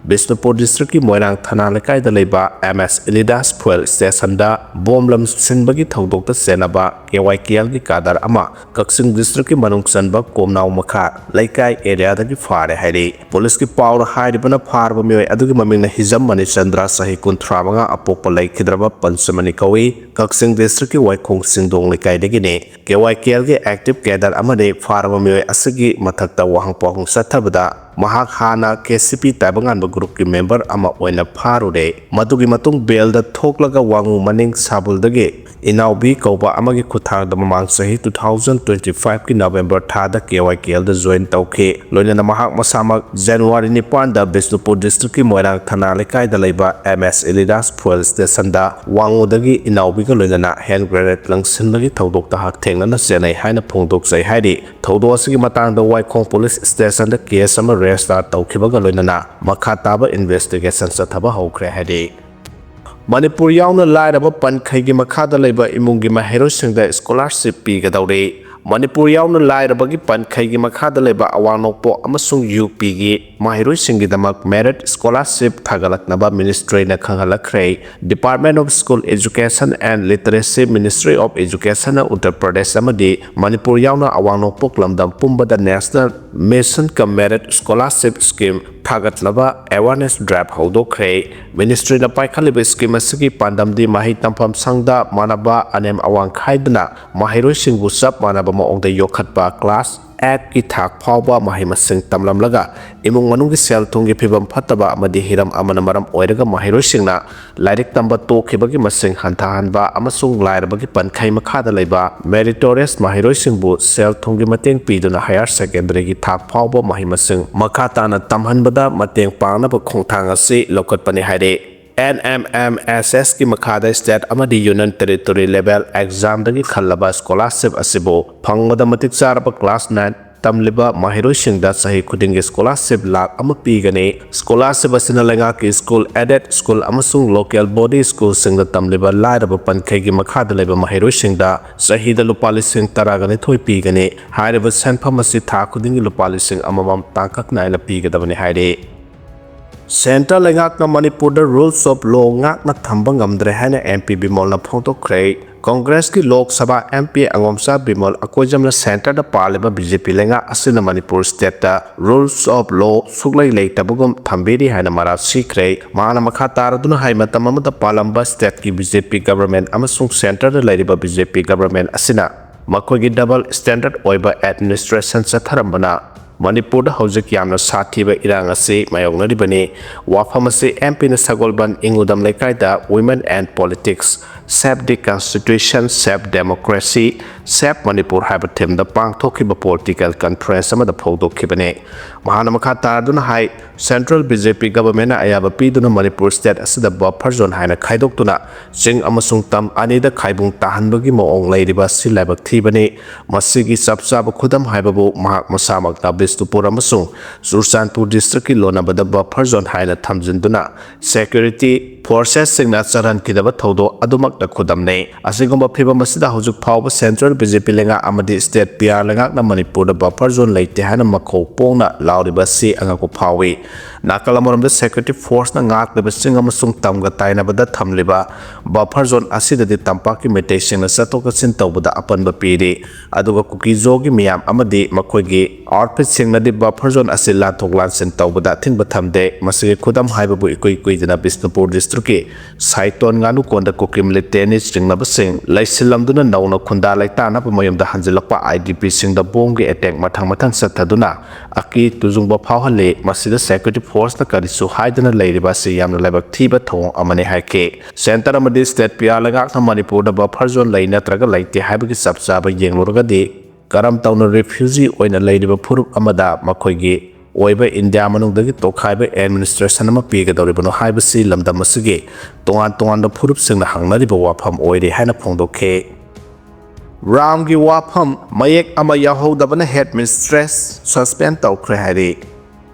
ꯕꯤꯁꯅꯨꯄꯨꯔ ꯗꯤꯁꯇ꯭ꯔꯤꯛꯀꯤ ꯃꯣꯏꯔꯥꯡ ꯊꯅꯥ ꯂꯩꯀꯥꯏꯗ ꯂꯩꯕ ꯑꯦꯝ ꯑꯦꯁ ꯏꯂꯤꯗꯥꯁ ꯐꯨꯋꯦꯜ ꯁ꯭ꯇꯦꯁꯟꯗ ꯕꯣꯝ ꯂꯪꯁꯤꯟꯕꯒꯤ ꯊꯧꯗꯣꯛꯇ ꯆꯦꯟꯅꯕ ꯀꯦ ꯋꯥꯏ ꯀꯦ ꯑꯦꯜꯒꯤ ꯀꯥꯗꯔ ꯑꯃ ꯀꯛꯆꯤꯡ ꯗꯤꯁꯇ꯭ꯔꯤꯛꯀꯤ ꯃꯅꯨꯡ ꯆꯟꯕ ꯀꯣꯝꯅꯥꯎ ꯃꯈꯥ ꯂꯩꯀꯥꯏ ꯑꯦꯔꯤꯌꯥꯗꯒꯤ ꯐꯥꯔꯦ ꯍꯥꯏꯔꯤ꯫ ꯄꯨꯂꯤꯁꯀꯤ ꯄꯥꯎꯅ ꯍꯥꯏꯔꯤꯕꯅ ꯐꯥꯔꯕ ꯃꯤꯑꯣꯏ ꯑꯗꯨꯒꯤ ꯃꯃꯤꯡꯅ ꯍꯤꯖꯝ ꯃꯅꯤꯆꯟꯗ꯭ꯔ, ꯆꯍꯤ ꯀꯨꯟꯊ꯭ꯔꯥ ꯃꯉꯥ, ꯑꯄꯣꯛꯄ ꯂꯩꯈꯤꯗ꯭ꯔꯕ ꯄꯟꯆꯃꯅꯤ ꯀꯧꯏ꯫ ꯀꯛꯆꯤꯡ ꯗꯤꯁꯇ꯭ꯔꯤꯛꯀꯤ ꯋꯥꯏꯈꯣꯡ ꯆꯤꯡꯗꯣꯡ ꯂꯩꯀꯥꯏꯗꯒꯤꯅꯤ꯫ ꯀꯦ ꯋꯥꯏ ꯀꯦ ꯑꯦꯜꯒꯤ ꯑꯦꯛꯇꯤꯚ ꯀꯦꯗꯔ ꯑꯃꯗꯤ ꯐꯥꯔꯕ ꯃꯤꯑꯣꯏ ꯑꯁꯤꯒꯤ ꯃꯊꯛꯇ ꯋꯥꯍꯪ ꯄꯥꯎꯍꯪ ꯆꯠꯊꯕꯗ ꯃꯍꯥꯛ ꯍꯥꯟꯅ ꯀꯦ ꯁꯤ ꯄꯤ ꯇꯥꯏꯕꯪꯉꯥꯟꯕ ꯒ꯭ꯔꯨꯞꯀꯤ ꯃꯦꯝꯕꯔ ꯑꯃ ꯑꯣꯏꯅ ꯐꯥꯔꯨꯔꯦ꯫ ꯃꯗꯨꯒꯤ ꯃꯇꯨꯡ ꯕꯦꯜꯗ ꯊꯣꯛꯂꯒ ꯋꯥꯉꯨ ꯃꯅꯤꯡ ꯁꯥꯕꯨꯜꯗꯒꯤ ꯏꯅꯥꯎꯕꯤ ꯀꯧꯕ ꯑꯃꯒꯤ ꯈꯨꯠꯊꯥꯡꯗ ꯃꯃꯥꯡ ꯆꯍꯤ two thousand twenty five ꯀꯤ ꯅꯕꯦꯝꯕꯔ ꯊꯥꯗ ꯀꯦ ꯋꯥꯏ ꯀꯦ ꯑꯦꯜꯗ ꯖꯣꯏꯟ ꯇꯧꯈꯤ꯫ ꯂꯣꯏꯅꯅ ꯃꯍꯥꯛ ꯃꯁꯥꯃꯛ ꯖꯅꯋꯥꯔꯤ ꯅꯤꯄꯥꯟꯗ ꯕꯤꯁꯅꯨꯄꯨꯔ ꯗꯤꯁꯇ꯭ꯔꯤꯛꯀꯤ ꯃꯣꯏꯔꯥꯡ ꯊꯅꯥ ꯂꯩꯀꯥꯏꯗ ꯂꯩꯕ ꯑꯦꯝ ꯑꯦꯁ ꯏꯂꯤꯗꯥꯁ ꯐꯨꯌꯦꯜ ꯁ꯭ꯇꯦꯁꯟꯗ ꯋꯥꯉꯨꯗꯒꯤ ꯏꯅꯥꯎꯕꯤꯒ ꯂꯣꯏꯅꯅ ꯍꯦꯟ ꯒ꯭ꯔꯦꯅꯦꯗ ꯂꯪꯁꯤꯟꯕꯒꯤ ꯊꯧꯗꯣꯛꯇ ꯍꯛꯊꯦꯡꯅꯅ ꯆꯦꯟꯅꯩ ꯍꯥꯏꯅ ꯐꯣꯡꯗꯣꯛꯆꯩ ꯍꯥꯏꯔꯤ꯫ ꯊꯧꯗꯣꯛ ꯑꯁꯤꯒꯤ ꯃꯇꯥꯡꯗ ꯋꯥꯏꯈꯣꯡ ꯄꯨꯂꯤꯁ ꯁ꯭ꯇꯦꯁꯟꯗ ꯀꯦꯁ ꯑꯃ ꯔꯦꯖꯤꯁꯇꯥꯔ ꯇꯧꯈꯤꯕꯒ ꯂꯣꯏꯅꯅ ꯃꯈꯥ ꯇꯥꯕ ꯏꯟꯚꯦꯁꯇꯤꯒꯦꯁꯟ ꯆꯠꯊꯕ ꯍꯧꯈ꯭ꯔꯦ ꯍꯥꯏꯔꯤ꯫ ꯃꯅꯤꯄꯨꯔ ꯌꯥꯎꯅ ꯂꯥꯏꯔꯕ ꯄꯟꯈꯩꯒꯤ ꯃꯈꯥꯗ ꯂꯩꯕ ꯏꯃꯨꯡꯒꯤ ꯃꯍꯩꯔꯣꯏꯁꯤꯡꯗ ꯁ꯭ꯀꯣꯂꯥꯔꯁꯤꯞ ꯄꯤꯒꯗꯧꯔꯤ꯫ ꯃꯅꯤꯄꯨꯔ ꯌꯥꯎꯅ ꯂꯥꯏꯔꯕꯒꯤ ꯄꯟꯈꯩꯒꯤ ꯃꯈꯥꯗ ꯂꯩꯕ ꯑꯋꯥꯡ ꯅꯣꯡꯄꯣꯛ ꯑꯃꯁꯨꯡ ꯌꯨ ꯄꯤꯒꯤ ꯃꯍꯩꯔꯣꯏꯁꯤꯡꯒꯤꯗꯃꯛ ꯃꯦꯔꯤꯠ ꯁ꯭ꯀꯣꯂꯥꯔꯁꯤꯞ ꯊꯥꯒꯠꯂꯛꯅꯕ ꯃꯤꯅꯤꯁꯇ꯭ꯔꯤꯅ ꯈꯪꯍꯜꯂꯛꯈ꯭ꯔꯦ꯫ Department of School Education and Literacy, Ministry of Education ꯅ ꯎꯠꯇꯔ ꯄ꯭ꯔꯗꯦꯁ ꯑꯃꯗꯤ ꯃꯅꯤꯄꯨꯔ ꯌꯥꯎꯅ ꯑꯋꯥꯡ ꯅꯣꯡꯄꯣꯛ ꯂꯝꯗꯝ ꯄꯨꯝꯕꯗ national mission cum merit scholarship scheme ꯊꯥꯒꯠꯅꯕ ꯑꯦꯋꯥꯔꯅꯦꯁ ꯗ꯭ꯔꯥꯏꯚ ꯍꯧꯗꯣꯛꯈ꯭ꯔꯦ꯫ ꯃꯤꯅꯤꯁꯇ꯭ꯔꯤꯅ ꯄꯥꯏꯈꯠꯂꯤꯕ ꯁ꯭ꯀꯤꯝ ꯑꯁꯤꯒꯤ ꯄꯥꯟꯗꯝꯗꯤ ꯃꯍꯩ ꯇꯝꯐꯝ ꯁꯪꯗ ꯃꯥꯟꯅꯕ ꯑꯅꯦꯝ ꯑꯋꯥꯡ ꯈꯥꯏꯗꯅ ꯃꯍꯩꯔꯣꯏꯁꯤꯡꯕꯨ ꯆꯞ ꯃꯥꯟꯅꯕ ꯃꯑꯣꯡꯗ ꯌꯣꯛꯈꯠꯄ, ꯀ꯭ꯂꯥꯁ ꯑꯦꯠꯀꯤ ꯊꯥꯛ ꯐꯥꯎꯕ ꯃꯍꯩ ꯃꯁꯤꯡ ꯇꯝꯂꯝꯂꯒ ꯏꯃꯨꯡ ꯃꯅꯨꯡꯒꯤ ꯁꯦꯜ ꯊꯨꯝꯒꯤ ꯐꯤꯕꯝ ꯐꯠꯇꯕ ꯑꯃꯗꯤ ꯍꯤꯔꯝ ꯑꯃꯅ ꯃꯔꯝ ꯑꯣꯏꯔꯒ ꯃꯍꯩꯔꯣꯏꯁꯤꯡꯅ ꯂꯥꯏꯔꯤꯛ ꯇꯝꯕ ꯇꯣꯛꯈꯤꯕꯒꯤ ꯃꯁꯤꯡ ꯍꯟꯊꯍꯟꯕ ꯑꯃꯁꯨꯡ ꯂꯥꯏꯔꯕꯒꯤ ꯄꯟꯈꯩ ꯃꯈꯥꯗ ꯂꯩꯕ ꯃꯦꯔꯤꯇꯣꯔꯤꯌꯁ ꯃꯍꯩꯔꯣꯏꯁꯤꯡꯕꯨ ꯁꯦꯜ ꯊꯨꯝꯒꯤ ꯃꯇꯦꯡ ꯄꯤꯗꯨꯅ ꯍꯥꯌꯔ ꯁꯦꯀꯦꯟꯗꯔꯤꯒꯤ ꯊꯥꯛ ꯐꯥꯎꯕ ꯃꯍꯩ ꯃꯁꯤꯡ ꯃꯈꯥ ꯇꯥꯅ ꯇꯝꯍꯟꯕꯗ ꯃꯇꯦꯡ ꯄꯥꯡꯅꯕ ꯈꯣꯡꯊꯥꯡ ꯑꯁꯤ ꯂꯧꯈꯠꯄꯅꯤ ꯍꯥꯏꯔꯤ꯫ ꯑꯦꯟ ꯑꯦꯝ ꯑꯦꯝ ꯑꯦꯁ ꯑꯦꯁꯀꯤ ꯃꯈꯥꯗ ꯁ꯭ꯇꯦꯠ ꯑꯃꯗꯤ ꯌꯨꯅꯤꯌꯟ ꯇꯦꯔꯤꯇꯣꯔꯤ ꯂꯦꯚꯦꯜ ꯑꯦꯛꯖꯥꯝꯗꯒꯤ ꯈꯜꯂꯕ ꯁ꯭ꯀꯣꯂꯥꯔꯁꯤꯞ ꯑꯁꯤꯕꯨ ꯐꯪꯕꯗ ꯃꯇꯤꯛ ꯆꯥꯔꯕ ꯀ꯭ꯂꯥꯁ ꯅꯥꯏꯟ ꯇꯝꯂꯤꯕ ꯃꯍꯩꯔꯣꯏꯁꯤꯡꯗ ꯆꯍꯤ ꯈꯨꯗꯤꯡꯒꯤ ꯁ꯭ꯀꯣꯂꯥꯔꯁꯤꯞ ꯂꯥꯈ ꯑꯃ ꯄꯤꯒꯅꯤ꯫ ꯁ꯭ꯀꯣꯂꯥꯔꯁꯤꯞ ꯑꯁꯤꯅ ꯂꯩꯉꯥꯛꯀꯤ ꯁ꯭ꯀꯨꯜ, ꯑꯦꯗꯦꯗ ꯁ꯭ꯀꯨꯜ ꯑꯃꯁꯨꯡ ꯂꯣꯀꯦꯜ ꯕꯣꯗꯤ ꯁ꯭ꯀꯨꯜꯁꯤꯡꯗ ꯇꯝꯂꯤꯕ ꯂꯥꯏꯔꯕ ꯄꯟꯈꯩꯒꯤ ꯃꯈꯥꯗ ꯂꯩꯕ ꯃꯍꯩꯔꯣꯏꯁꯤꯡꯗ ꯆꯍꯤꯗ ꯂꯨꯄꯥ ꯂꯤꯁꯤꯡ ꯇꯔꯥꯒ ꯅꯤꯊꯣꯏ ꯄꯤꯒꯅꯤ꯫ ꯍꯥꯏꯔꯤꯕ ꯁꯦꯟꯐꯝ ꯑꯁꯤ ꯊꯥ ꯈꯨꯗꯤꯡꯒꯤ ꯂꯨꯄꯥ ꯂꯤꯁꯤꯡ ꯑꯃꯃꯝ ꯇꯥꯡꯀꯛ ꯅꯥꯏꯅ ꯄꯤꯒꯗꯕꯅꯤ ꯍꯥꯏꯔꯤ꯫ ꯁꯦꯟꯇꯔ ꯂꯩꯉꯥꯛꯅ ꯃꯅꯤꯄꯨꯔꯗ ꯔꯨꯜꯁ ꯑꯣꯐ ꯂꯣ ꯉꯥꯛꯅ ꯊꯝꯕ ꯉꯝꯗ꯭ꯔꯦ ꯍꯥꯏꯅ M P ꯕꯤꯃꯣꯜꯅ ꯐꯣꯡꯗꯣꯛꯈ꯭ꯔꯦ꯫ ꯀꯪꯒ꯭ꯔꯦꯁꯀꯤ Lok Sabha M P ꯑꯉꯣꯝꯆꯥ Bimol ꯑꯀꯣꯏꯖꯝꯅ ꯁꯦꯟꯇꯔꯗ ꯄꯥꯜꯂꯤꯕ ꯕꯤ ꯖꯦ ꯄꯤ ꯂꯩꯉꯥꯛ ꯑꯁꯤꯅ ꯃꯅꯤꯄꯨꯔ ꯁ꯭ꯇꯦꯠꯇ ꯔꯨꯜꯁ ꯑꯣꯐ ꯂꯣ ꯁꯨꯛꯂꯩ ꯂꯩꯇꯕꯒꯨꯝ ꯊꯝꯕꯤꯔꯤ ꯍꯥꯏꯅ ꯃꯔꯥꯜ ꯁꯤꯈ꯭ꯔꯦ꯫ ꯃꯥꯅ ꯃꯈꯥ ꯇꯥꯔꯗꯨꯅ ꯍꯥꯏ, ꯃꯇꯝ ꯑꯃꯗ ꯄꯥꯜꯂꯝꯕ ꯁ꯭ꯇꯦꯠꯀꯤ ꯕꯤ ꯖꯦ ꯄꯤ ꯒꯚꯔꯟꯃꯦꯟꯠ ꯑꯃꯁꯨꯡ ꯁꯦꯟꯇꯔꯗ ꯂꯩꯔꯤꯕ ꯕꯤ ꯖꯦ ꯄꯤ ꯒꯚꯔꯟꯃꯦꯟꯠ ꯑꯁꯤꯅ ꯃꯈꯣꯏꯒꯤ ꯗꯕꯜ ꯁ꯭ꯇꯦꯟꯗꯔꯗ ꯑꯣꯏꯕ ꯑꯦꯗꯃꯤꯅꯤꯁꯇ꯭ꯔꯦꯁꯟ ꯆꯠꯊꯔꯝꯕꯅ ꯃꯅꯤꯄꯨꯔꯗ ꯍꯧꯖꯤꯛ ꯌꯥꯝꯅ ꯁꯥꯊꯤꯕ ꯏꯔꯥꯡ ꯑꯁꯤ ꯃꯥꯌꯣꯛꯅꯔꯤꯕꯅꯤ꯫ ꯋꯥꯐꯝ ꯑꯁꯤ ꯑꯦꯝ ꯄꯤꯅ ꯁꯒꯣꯜꯕꯟ ꯏꯪꯉꯨꯗꯝ ꯂꯩꯀꯥꯏꯗ Women and Politics, Save the Constitution, Save Democracy, Save Manipur ꯍꯥꯏꯕ ꯊꯤꯝꯗ ꯄꯥꯡꯊꯣꯛꯈꯤꯕ ꯄꯣꯂꯤꯇꯤꯀꯦꯜ ꯀꯟꯐꯔꯦꯟꯁ ꯑꯃꯗ ꯐꯣꯡꯗꯣꯛꯈꯤꯕꯅꯤ꯫ ꯃꯍꯥꯛꯅ ꯃꯈꯥ ꯇꯥꯗꯨꯅ ꯍꯥꯏ, ꯁꯦꯟꯇ꯭ꯔꯦꯜ ꯕꯤ ꯖꯦ ꯄꯤ ꯒꯚꯔꯟꯃꯦꯟꯠꯅ ꯑꯌꯥꯕ ꯄꯤꯗꯨꯅ ꯃꯅꯤꯄꯨꯔ ꯁ꯭ꯇꯦꯠ ꯑꯁꯤꯗ ꯕꯐꯔ ꯖꯣꯟ ꯍꯥꯏꯅ ꯈꯥꯏꯗꯣꯛꯇꯨꯅ ꯆꯤꯡ ꯑꯃꯁꯨꯡ ꯇꯝ ꯑꯅꯤꯗ ꯈꯥꯏꯕꯨꯡ ꯇꯥꯍꯟꯕꯒꯤ ꯃꯑꯣꯡ ꯂꯩꯔꯤꯕ ꯑꯁꯤ ꯂꯥꯏꯕꯛ ꯊꯤꯕꯅꯤ꯫ ꯃꯁꯤꯒꯤ ꯆꯞ ꯆꯥꯕ ꯈꯨꯗꯝ ꯍꯥꯏꯕꯕꯨ ꯃꯍꯥꯛ ꯃꯁꯥꯃꯛꯅ ꯕꯤꯁꯅꯨꯄꯨꯔ ꯑꯃꯁꯨꯡ ꯆꯨꯔꯆꯥꯟꯄꯨꯔ ꯗꯤꯁꯇ꯭ꯔꯤꯛꯀꯤ ꯂꯣꯟꯅꯕꯗ ꯕꯐꯔ ꯖꯣꯟ ꯍꯥꯏꯅ ꯊꯝꯖꯤꯟꯗꯨꯅ ꯁꯦꯀ꯭ꯌꯨꯔꯤꯇꯤ ꯐꯣꯔꯁꯦꯁꯁꯤꯡꯅ ꯆꯠꯍꯟꯈꯤꯗꯕ ꯊꯧꯗꯣꯛ ꯑꯗꯨꯃꯛꯅ ꯈꯨꯗꯝꯅꯤ꯫ ꯑꯁꯤꯒꯨꯝꯕ ꯐꯤꯚꯝ ꯑꯁꯤꯗ ꯍꯧꯖꯤꯛ ꯐꯥꯎꯕ ꯁꯦꯟꯇ꯭ꯔꯦꯜ ꯕꯤ ꯖꯦ ꯄꯤ ꯂꯩꯉꯥꯛ ꯑꯃꯗꯤ ꯁ꯭ꯇꯦꯠ ꯄꯤ ꯑꯥꯔ ꯂꯩꯉꯥꯛꯅ ꯃꯅꯤꯄꯨꯔꯗ ꯕꯐꯔ ꯖꯣꯟ ꯂꯩꯇꯦ ꯍꯥꯏꯅ ꯃꯈꯧ ꯄꯣꯡꯅ ꯂꯥꯎꯔꯤꯕ ꯑꯁꯤ ꯑꯉꯛꯄ ꯐꯥꯎꯏ꯫ ꯅꯥꯀꯜ ꯑꯃꯔꯣꯝꯗ ꯁꯦꯀ꯭ꯌꯨꯔꯤꯇꯤ ꯐꯣꯔꯁꯅ ꯉꯥꯛꯂꯤꯕ ꯆꯤꯡ ꯑꯃꯁꯨꯡ ꯇꯝꯒ ꯇꯥꯏꯅꯕꯗ ꯊꯝꯂꯤꯕ ꯕꯐꯔ ꯖꯣꯟ ꯑꯁꯤꯗꯗꯤ ꯇꯝꯄꯥꯛꯀꯤ ꯃꯩꯇꯩꯁꯤꯡꯅ ꯆꯠꯊꯣꯛ ꯆꯠꯁꯤꯟ ꯇꯧꯕꯗ ꯑꯄꯟꯕ ꯄꯤꯔꯤ꯫ ꯑꯗꯨꯒ ꯀꯨꯀꯤ-ꯖꯣꯒꯤ ꯃꯤꯌꯥꯝ ꯑꯃꯗꯤ ꯃꯈꯣꯏꯒꯤ ꯑꯥꯎꯠꯐꯤꯠꯁꯤꯡꯅꯗꯤ ꯕꯐꯔ ꯖꯣꯟ ꯑꯁꯤ ꯂꯥꯟꯊꯣꯛ ꯂꯥꯟꯁꯤꯟ ꯇꯧꯕꯗ ꯑꯊꯤꯡꯕ ꯊꯝꯗꯦ꯫ ꯃꯁꯤꯒꯤ ꯈꯨꯗꯝ ꯍꯥꯏꯕꯕꯨ ꯏꯀꯨꯏ ꯀꯨꯏꯗꯅ ꯕꯤꯁꯅꯨꯄꯨꯔ ꯗꯤꯁꯇ꯭ꯔꯤꯛꯀꯤ ꯁꯥꯏꯇꯣꯟ ꯉꯥꯅꯨꯀꯣꯟꯗ ꯀꯨꯀꯤ ꯃꯤꯂꯤꯇꯦꯟꯠ ꯆꯤꯡꯅꯕꯁꯤꯡ ꯂꯩꯁꯤꯜꯂꯝꯗꯨꯅ ꯅꯧꯅ ꯈꯨꯟꯗꯥ ꯂꯩꯇꯥꯅꯕ ꯃꯌꯨꯝꯗ ꯍꯟꯖꯤꯜꯂꯛꯄ ꯑꯥꯏ ꯗꯤ ꯄꯤꯁꯤꯡꯗ ꯕꯣꯝꯒꯤ ꯑꯦꯇꯦꯛ ꯃꯊꯪ ꯃꯊꯪ ꯆꯠꯊꯗꯨꯅ ꯑꯀꯤ ꯇꯨꯖꯨꯡꯕ ꯐꯥꯎꯍꯜꯂꯤ꯫ ꯃꯁꯤꯗ ꯁꯦꯀ꯭ꯌꯨꯔꯤꯇꯤ ꯐꯣꯔꯁꯅ ꯀꯔꯤꯁꯨ ꯍꯥꯏꯗꯅ ꯂꯩꯔꯤꯕ ꯑꯁꯤ ꯌꯥꯝꯅ ꯂꯥꯏꯕꯛ ꯊꯤꯕ ꯊꯧꯑꯣꯡ ꯑꯃꯅꯤ ꯍꯥꯏꯈꯤ꯫ ꯁꯦꯟꯇꯔ ꯑꯃꯗꯤ ꯁ꯭ꯇꯦꯠ ꯄꯤ ꯑꯥꯔ ꯂꯩꯉꯥꯛꯅ ꯃꯅꯤꯄꯨꯔꯗ ꯕꯐꯔ ꯖꯣꯟ ꯂꯩ ꯅꯠꯇ꯭ꯔꯒ ꯂꯩꯇꯦ ꯍꯥꯏꯕꯒꯤ ꯆꯞ ꯆꯥꯕ ꯌꯦꯡꯂꯨꯔꯒꯗꯤ ꯀꯔꯝ ꯇꯧꯅ ꯔꯤꯐ꯭ꯌꯨꯖꯤ ꯑꯣꯏꯅ ꯂꯩꯔꯤꯕ ꯐꯨꯔꯨꯞ ꯑꯃꯗ ꯃꯈꯣꯏꯒꯤ ꯑꯣꯏꯕ ꯏꯟꯗꯤꯌꯥ ꯃꯅꯨꯡꯗꯒꯤ ꯇꯣꯈꯥꯏꯕ ꯑꯦꯗꯃꯤꯅꯤꯁꯇ꯭ꯔꯦꯁꯟ ꯑꯃ ꯄꯤꯒꯗꯧꯔꯤꯕꯅꯣ ꯍꯥꯏꯕꯁꯤ ꯂꯝꯗꯝ ꯑꯁꯤꯒꯤ ꯇꯣꯉꯥꯟ ꯇꯣꯉꯥꯟꯕ ꯐꯨꯔꯨꯞꯁꯤꯡꯅ ꯍꯪꯅꯔꯤꯕ ꯋꯥꯐꯝ ꯑꯣꯏꯔꯤ ꯍꯥꯏꯅ ꯐꯣꯡꯗꯣꯛꯈꯤ꯫ ꯔꯥꯝꯒꯤ ꯋꯥꯐꯝ ꯃꯌꯦꯛ ꯑꯃ ꯌꯥꯎꯍꯧꯗꯕꯅ ꯍꯦꯗꯃꯤꯁꯇ꯭ꯔꯦꯁ ꯁꯁꯄꯦꯟ ꯇꯧꯈ꯭ꯔꯦ ꯍꯥꯏꯔꯤ꯫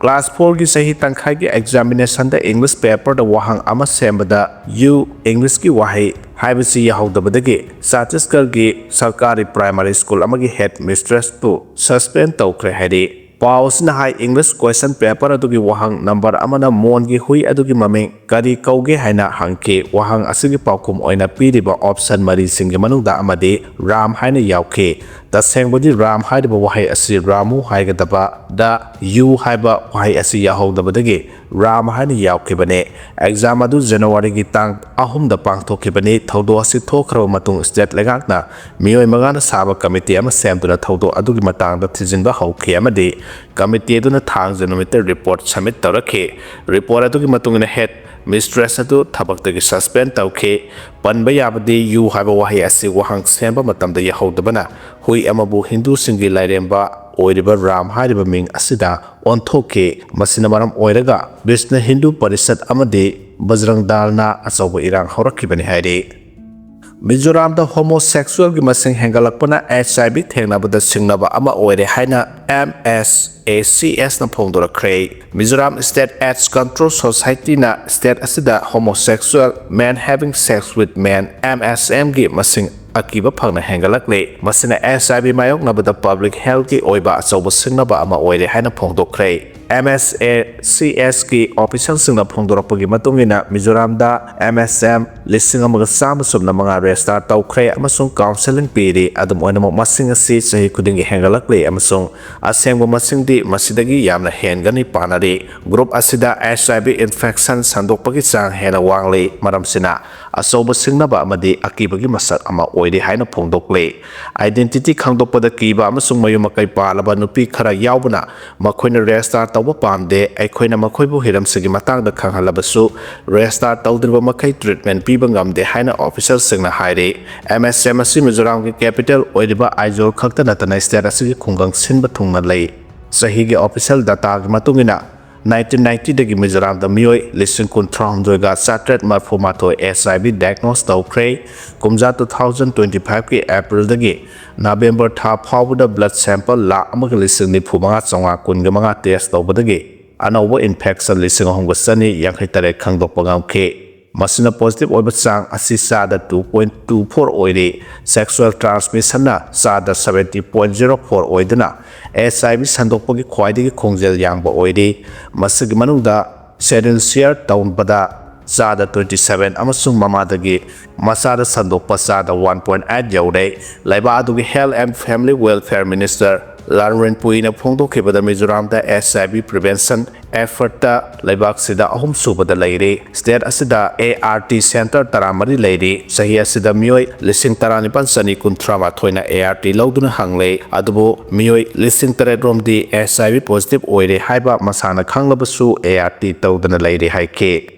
ꯀ꯭ꯂꯥꯁ ꯐꯣꯔꯒꯤ ꯆꯍꯤ ꯇꯪꯈꯥꯏꯒꯤ ꯑꯦꯛꯖꯥꯃꯤꯅꯦꯁꯟꯗ ꯏꯪꯂꯤꯁ ꯄꯦꯄꯔꯗ ꯋꯥꯍꯪ ꯑꯃ ꯁꯦꯝꯕꯗ "ꯌꯨ" ꯏꯪꯂꯤꯁꯀꯤ ꯋꯥꯍꯩ ꯍꯥꯏꯕꯁꯤ ꯌꯥꯍꯧꯗꯕꯗꯒꯤ ꯆꯇꯤꯁꯒꯔꯒꯤ ꯁꯔꯀꯥꯔꯤ ꯄ꯭ꯔꯥꯏꯃꯥꯔꯤ ꯁ꯭ꯀꯨꯜ ꯑꯃꯒꯤ ꯍꯦꯗ ꯃꯤꯁꯇ꯭ꯔꯦꯁꯄꯨ ꯁꯁꯄꯦꯟ ꯇꯧꯈ꯭ꯔꯦ ꯍꯥꯏꯔꯤ꯫ ꯄꯥꯎ ꯑꯁꯤꯅ ꯍꯥꯏ, ꯏꯪꯂꯤꯁ ꯀ꯭ꯋꯦꯁꯟ ꯄꯦꯄꯔ ꯑꯗꯨꯒꯤ ꯋꯥꯍꯪ ꯅꯝꯕꯔ ꯑꯃꯅ ꯃꯣꯟꯒꯤ ꯍꯨꯏ ꯑꯗꯨꯒꯤ ꯃꯃꯤꯡ ꯀꯔꯤ ꯀꯧꯒꯦ ꯍꯥꯏꯅ ꯍꯪꯈꯤ꯫ ꯋꯥꯍꯪ ꯑꯁꯤꯒꯤ ꯄꯥꯎꯈꯨꯝ ꯑꯣꯏꯅ ꯄꯤꯔꯤꯕ ꯑꯣꯞꯁꯟ ꯃꯔꯤꯁꯤꯡꯒꯤ ꯃꯅꯨꯡꯗ ꯑꯃꯗꯤ ꯔꯥꯝ ꯍꯥꯏꯅ ꯌꯥꯎꯈꯤ꯫ ꯇꯁꯦꯡꯕꯗꯤ ꯔꯥꯝ ꯍꯥꯏꯔꯤꯕ ꯋꯥꯍꯩ ꯑꯁꯤ ꯔꯥꯃꯨ ꯍꯥꯏꯒꯗꯕꯗ ꯌꯨ ꯍꯥꯏꯕ ꯋꯥꯍꯩ ꯑꯁꯤ ꯌꯥꯎꯍꯧꯗꯕꯗꯒꯤ ꯔꯥꯝ ꯍꯥꯏꯅ ꯌꯥꯎꯈꯤꯕꯅꯤ꯫ ꯑꯦꯛꯖꯥꯝ ꯑꯗꯨ ꯖꯅꯋꯥꯔꯤꯒꯤ ꯇꯥꯡ ꯑꯍꯨꯝꯗ ꯄꯥꯡꯊꯣꯛꯈꯤꯕꯅꯤ꯫ ꯊꯧꯗꯣꯛ ꯑꯁꯤ ꯊꯣꯛꯈ꯭ꯔꯕ ꯃꯇꯨꯡ ꯁ꯭ꯇꯦꯠ ꯂꯩꯉꯥꯛꯅ ꯃꯤꯑꯣꯏ ꯃꯉꯥꯅ ꯁꯥꯕ ꯀꯃꯤꯇꯤ ꯑꯃ ꯁꯦꯝꯗꯨꯅ ꯊꯧꯗꯣꯛ ꯑꯗꯨꯒꯤ ꯃꯇꯥꯡꯗ ꯊꯤꯖꯤꯟꯕ ꯍꯧꯈꯤ ꯑꯃꯗꯤ ꯀꯃꯤꯇꯤ ꯑꯗꯨꯅ ꯊꯥꯡꯖ ꯅꯨꯃꯤꯠꯇ ꯔꯤꯄꯣꯔꯠ ꯁꯕꯃꯤꯠ ꯇꯧꯔꯛꯈꯤ꯫ ꯔꯤꯄꯣꯔꯠ ꯑꯗꯨꯒꯤ ꯃꯇꯨꯡ ꯏꯟꯅ ꯍꯦꯗ ꯃꯤꯁꯇ꯭ꯔꯦꯁ ꯑꯗꯨ ꯊꯕꯛꯇꯒꯤ ꯁꯁꯄꯦꯟ ꯇꯧꯈꯤ꯫ ꯄꯟꯕ ꯌꯥꯕꯗꯤ ꯌꯨ ꯍꯥꯏꯕ ꯋꯥꯍꯩ ꯑꯁꯤ ꯋꯥꯍꯪ ꯁꯦꯝꯕ ꯃꯇꯝꯗ ꯌꯥꯍꯧꯗꯕꯅ ꯍꯨꯏ ꯑꯃꯕꯨ ꯍꯤꯟꯗꯨꯁꯤꯡꯒꯤ ꯂꯥꯏꯔꯦꯝꯕ ꯑꯣꯏꯔꯤꯕ ꯔꯥꯝ ꯍꯥꯏꯔꯤꯕ ꯃꯤꯡ ꯑꯁꯤꯗ ꯑꯣꯟꯊꯣꯛꯈꯤ꯫ ꯃꯁꯤꯅ ꯃꯔꯝ ꯑꯣꯏꯔꯒ ꯕꯤꯁꯅ ꯍꯤꯟꯗꯨ ꯄꯔꯤꯁꯠ ꯑꯃꯗꯤ ꯕꯖꯔꯪ ꯗꯥꯜꯅ ꯑꯆꯧꯕ ꯏꯔꯥꯡ ꯍꯧꯔꯛꯈꯤꯕꯅꯤ ꯍꯥꯏꯔꯤ꯫ ꯃꯤꯖꯣꯔꯥꯝꯗ ꯍꯣꯃꯣꯁꯦꯛꯁꯨꯑꯦꯜꯒꯤ ꯃꯁꯤꯡ ꯍꯦꯟꯒꯠꯂꯛꯄꯅ ꯑꯦꯆ ꯑꯥꯏ ꯚꯤ ꯊꯦꯡꯅꯕꯗ ꯁꯤꯡꯅꯕ ꯑꯃ ꯑꯣꯏꯔꯦ ꯍꯥꯏꯅ ꯑꯦꯝ ꯑꯦꯁ ꯑꯦ ꯁꯤ ꯑꯦꯁꯅ ꯐꯣꯡꯗꯣꯔꯛꯈ꯭ꯔꯦ꯫ ꯃꯤꯖꯣꯔꯥꯝ ꯁ꯭ꯇꯦꯠ ꯑꯦꯗꯁ ꯀꯟꯇ꯭ꯔꯣꯜ ꯁꯣꯁꯥꯏꯇꯤꯅ ꯁ꯭ꯇꯦꯠ ꯑꯁꯤꯗ homosexual, men having sex with men, M S ꯑꯦꯝꯒꯤ ꯃꯁꯤꯡ ꯑꯀꯤꯕ ꯐꯪꯅ ꯍꯦꯟꯒꯠꯂꯛꯂꯦ꯫ ꯃꯁꯤꯅ ꯑꯦꯆ ꯑꯥꯏ ꯚꯤ ꯃꯥꯌꯣꯛꯅꯕꯗ ꯄꯕ꯭ꯂꯤꯛ ꯍꯦꯜꯊꯀꯤ ꯑꯣꯏꯕ ꯑꯆꯧꯕ ꯁꯤꯡꯅꯕ ꯑꯃ ꯑꯣꯏꯔꯦ ꯍꯥꯏꯅ ꯐꯣꯡꯗꯣꯛꯈ꯭ꯔꯦ꯫ ꯑꯦꯝ ꯑꯦꯁ ꯑꯦ ꯁꯤ ꯑꯦꯁꯀꯤ ꯑꯣꯐꯤꯁꯤꯌꯦꯜꯁꯤꯡꯅ ꯐꯣꯡꯗꯣꯔꯛꯄꯒꯤ ꯃꯇꯨꯡ ꯏꯟꯅ, ꯃꯤꯖꯣꯔꯥꯝꯗ ꯑꯦꯝ ꯑꯦꯁ ꯑꯦꯝ ꯂꯤꯁꯤꯡ ꯑꯃꯒ ꯆꯥꯝꯃ ꯁꯨꯞꯅ ꯃꯉꯥ ꯔꯦꯖꯤꯁꯇꯥꯔ ꯇꯧꯈ꯭ꯔꯦ ꯑꯃꯁꯨꯡ ꯀꯥꯎꯟꯁꯦꯂꯤꯡ ꯄꯤꯔꯤ꯫ ꯑꯗꯨꯝ ꯑꯣꯏꯅꯃꯛ, ꯃꯁꯤꯡ ꯑꯁꯤ ꯆꯍꯤ ꯈꯨꯗꯤꯡꯒꯤ ꯍꯦꯟꯒꯠꯂꯛꯂꯤ ꯑꯃꯁꯨꯡ ꯑꯁꯦꯡꯕ ꯃꯁꯤꯡꯗꯤ ꯃꯁꯤꯗꯒꯤ ꯌꯥꯝꯅ ꯍꯦꯟꯒꯅꯤ ꯄꯥꯅꯔꯤ꯫ ꯒ꯭ꯔꯨꯞ ꯑꯁꯤꯗ ꯑꯦꯆ ꯑꯥꯏ ꯚꯤ ꯏꯟꯐꯦꯛꯁꯟ ꯁꯟꯗꯣꯛꯄꯒꯤ ꯆꯥꯡ ꯍꯦꯟꯅ ꯋꯥꯡꯂꯤ, ꯃꯔꯝꯁꯤꯅ ꯑꯆꯧꯕ ꯁꯤꯡꯅꯕ ꯑꯃꯗꯤ ꯑꯀꯤꯕꯒꯤ ꯃꯁꯛ ꯑꯃ ꯑꯣꯏꯔꯤ ꯍꯥꯏꯅ ꯐꯣꯡꯗꯣꯛꯂꯤ꯫ ꯑꯥꯏꯗꯦꯟꯇꯤꯇꯤ ꯈꯪꯗꯣꯛꯄꯗ ꯀꯤꯕ ꯑꯃꯁꯨꯡ ꯃꯌꯨꯝ ꯃꯀꯩ ꯄꯥꯜꯂꯕ ꯅꯨꯄꯤ ꯈꯔ ꯌꯥꯎꯕꯅ ꯃꯈꯣꯏꯅ ꯔꯦꯖꯤꯁꯇꯥꯔ ꯇꯧꯕ ꯄꯥꯝꯗꯦ꯫ ꯑꯩꯈꯣꯏꯅ ꯃꯈꯣꯏꯕꯨ ꯍꯤꯔꯝꯁꯤꯒꯤ ꯃꯇꯥꯡꯗ ꯈꯪꯍꯜꯂꯕꯁꯨ, ꯔꯦꯖꯤꯁꯇꯥꯔ ꯇꯧꯗ꯭ꯔꯤꯕ ꯃꯈꯩ ꯇ꯭ꯔꯤꯠꯃꯦꯟ ꯄꯤꯕ ꯉꯝꯗꯦ ꯍꯥꯏꯅ ꯑꯣꯐꯤꯁꯤꯌꯦꯜꯁꯤꯡꯅ ꯍꯥꯏꯔꯤ꯫ ꯑꯦꯝ ꯑꯦꯁ ꯑꯦꯝ ꯑꯁꯤ ꯃꯤꯖꯣꯔꯥꯝꯒꯤ ꯀꯦꯄꯤꯇꯦꯜ ꯑꯣꯏꯔꯤꯕ ꯑꯥꯏꯖꯣꯜ ꯈꯛꯇ ꯅꯠꯇꯅ ꯁ꯭ꯇꯦꯠ ꯑꯁꯤꯒꯤ ꯈꯨꯡꯒꯪ ꯁꯤꯟꯕ ꯊꯨꯡꯅ ꯂꯩ꯫ ꯆꯍꯤꯒꯤ ꯑꯣꯐꯤꯁꯤꯌꯦꯜ ꯗꯥꯇꯥꯒꯤ ꯃꯇꯨꯡ ꯏꯟꯅ, ꯅꯥꯏꯟꯇꯤꯟ ꯅꯥꯏꯟꯇꯤꯗꯒꯤ ꯃꯤꯖꯣꯔꯥꯝꯗ ꯃꯤꯑꯣꯏ ꯂꯤꯁꯤꯡ ꯀꯨꯟꯊ꯭ꯔꯥꯍꯨꯝꯗꯣꯏꯒ ꯆꯥꯇ꯭ꯔꯦꯠ ꯃꯔꯤꯐꯨ ꯃꯥꯊꯣꯏ ꯑꯦꯆ ꯑꯥꯏ ꯚꯤ ꯗꯥꯏꯒꯅꯣꯁ ꯇꯧꯈ꯭ꯔꯦ꯫ ꯀꯨꯝꯖꯥ ꯇꯨ ꯊꯥꯎꯖꯟ ꯇ꯭ꯋꯦꯟꯇꯤ ꯐꯥꯏꯚꯀꯤ ꯑꯦꯄ꯭ꯔꯤꯜꯗꯒꯤ ꯅꯕꯦꯝꯕꯔ ꯊꯥ ꯐꯥꯎꯕꯗ ꯕ꯭ꯂꯗ ꯁꯦꯝꯄꯜ ꯂꯥꯈ ꯑꯃꯒ ꯂꯤꯁꯤꯡ ꯅꯤꯐꯨ ꯃꯉꯥ ꯆꯥꯝꯃꯉꯥ ꯀꯨꯟꯒ ꯃꯉꯥ ꯇꯦꯁ ꯇꯧꯕꯗꯒꯤ ꯑꯅꯧꯕ ꯏꯟꯐꯦꯛꯁꯟ ꯂꯤꯁꯤꯡ ꯑꯍꯨꯝꯒ ꯆꯅꯤ ꯌꯥꯡꯈꯩ ꯇꯔꯦꯠ ꯈꯪꯗꯣꯛꯄ ꯉꯝꯈꯤ꯫ ꯃꯁꯤꯅ ꯄꯣꯖꯤꯇꯤꯚ ꯑꯣꯏꯕ ꯆꯥꯡ ꯑꯁꯤ ꯆꯥꯗ ꯇꯨ ꯄꯣꯏꯟꯠ ꯇꯨ ꯐꯣꯔ ꯑꯣꯏꯔꯤ꯫ ꯁꯦꯛꯁꯨꯑꯦꯜ ꯇ꯭ꯔꯥꯟꯁꯃꯤꯁꯟꯅ ꯆꯥꯗ ꯁꯕꯦꯟꯇꯤ ꯄꯣꯏꯟꯠ ꯖꯤꯔꯣ ꯐꯣꯔ ꯑꯣꯏꯗꯨꯅ ꯑꯦꯆ ꯑꯥꯏ ꯚꯤ ꯁꯟꯗꯣꯛꯄꯒꯤ ꯈ꯭ꯋꯥꯏꯗꯒꯤ ꯈꯣꯡꯖꯦꯜ ꯌꯥꯡꯕ ꯑꯣꯏꯔꯤ꯫ ꯃꯁꯤꯒꯤ ꯃꯅꯨꯡꯗ ꯁꯦꯗꯤꯜ ꯁꯤꯌꯔ ꯇꯧꯕꯗ ꯆꯥꯗ twenty seven ꯑꯃꯁꯨꯡ ꯃꯃꯥꯗꯒꯤ ꯃꯆꯥꯗ ꯁꯟꯗꯣꯛꯄ ꯆꯥꯗ one point eight ꯌꯧꯔꯦ꯫ ꯂꯩꯕꯥꯛ ꯑꯗꯨꯒꯤ Health and Family Welfare Minister ꯂꯥꯟ ꯔꯦꯟꯄꯨꯏꯅ ꯐꯣꯡꯗꯣꯛꯈꯤꯕꯗ, ꯃꯤꯖꯣꯔꯥꯝꯗ H I V prevention effortꯇ ꯂꯩꯕꯥꯛꯁꯤꯗ ꯑꯍꯨꯝ ꯁꯨꯕꯗ ꯂꯩꯔꯤ꯫ State ꯑꯁꯤꯗ A R T center ꯇꯔꯥꯃꯔꯤ ꯂꯩꯔꯤ꯫ ꯆꯍꯤ ꯑꯁꯤꯗ ꯃꯤꯑꯣꯏ ꯂꯤꯁꯤꯡ ꯇꯔꯥꯅꯤꯄꯥꯜ ꯆꯅꯤ ꯀꯨꯟꯊ꯭ꯔꯥ ꯃꯥꯊꯣꯏꯅ A R T ꯂꯧꯗꯨꯅ ꯍꯪꯂꯦ, ꯑꯗꯨꯕꯨ ꯃꯤꯑꯣꯏ ꯂꯤꯁꯤꯡ ꯇꯔꯦꯠ ꯔꯣꯝꯗꯤ H I V positive ꯑꯣꯏꯔꯦ ꯍꯥꯏꯕ ꯃꯁꯥꯅ ꯈꯪꯂꯕꯁꯨ A R T ꯇꯧꯗꯅ ꯂꯩꯔꯦ ꯍꯥꯏꯈꯤ꯫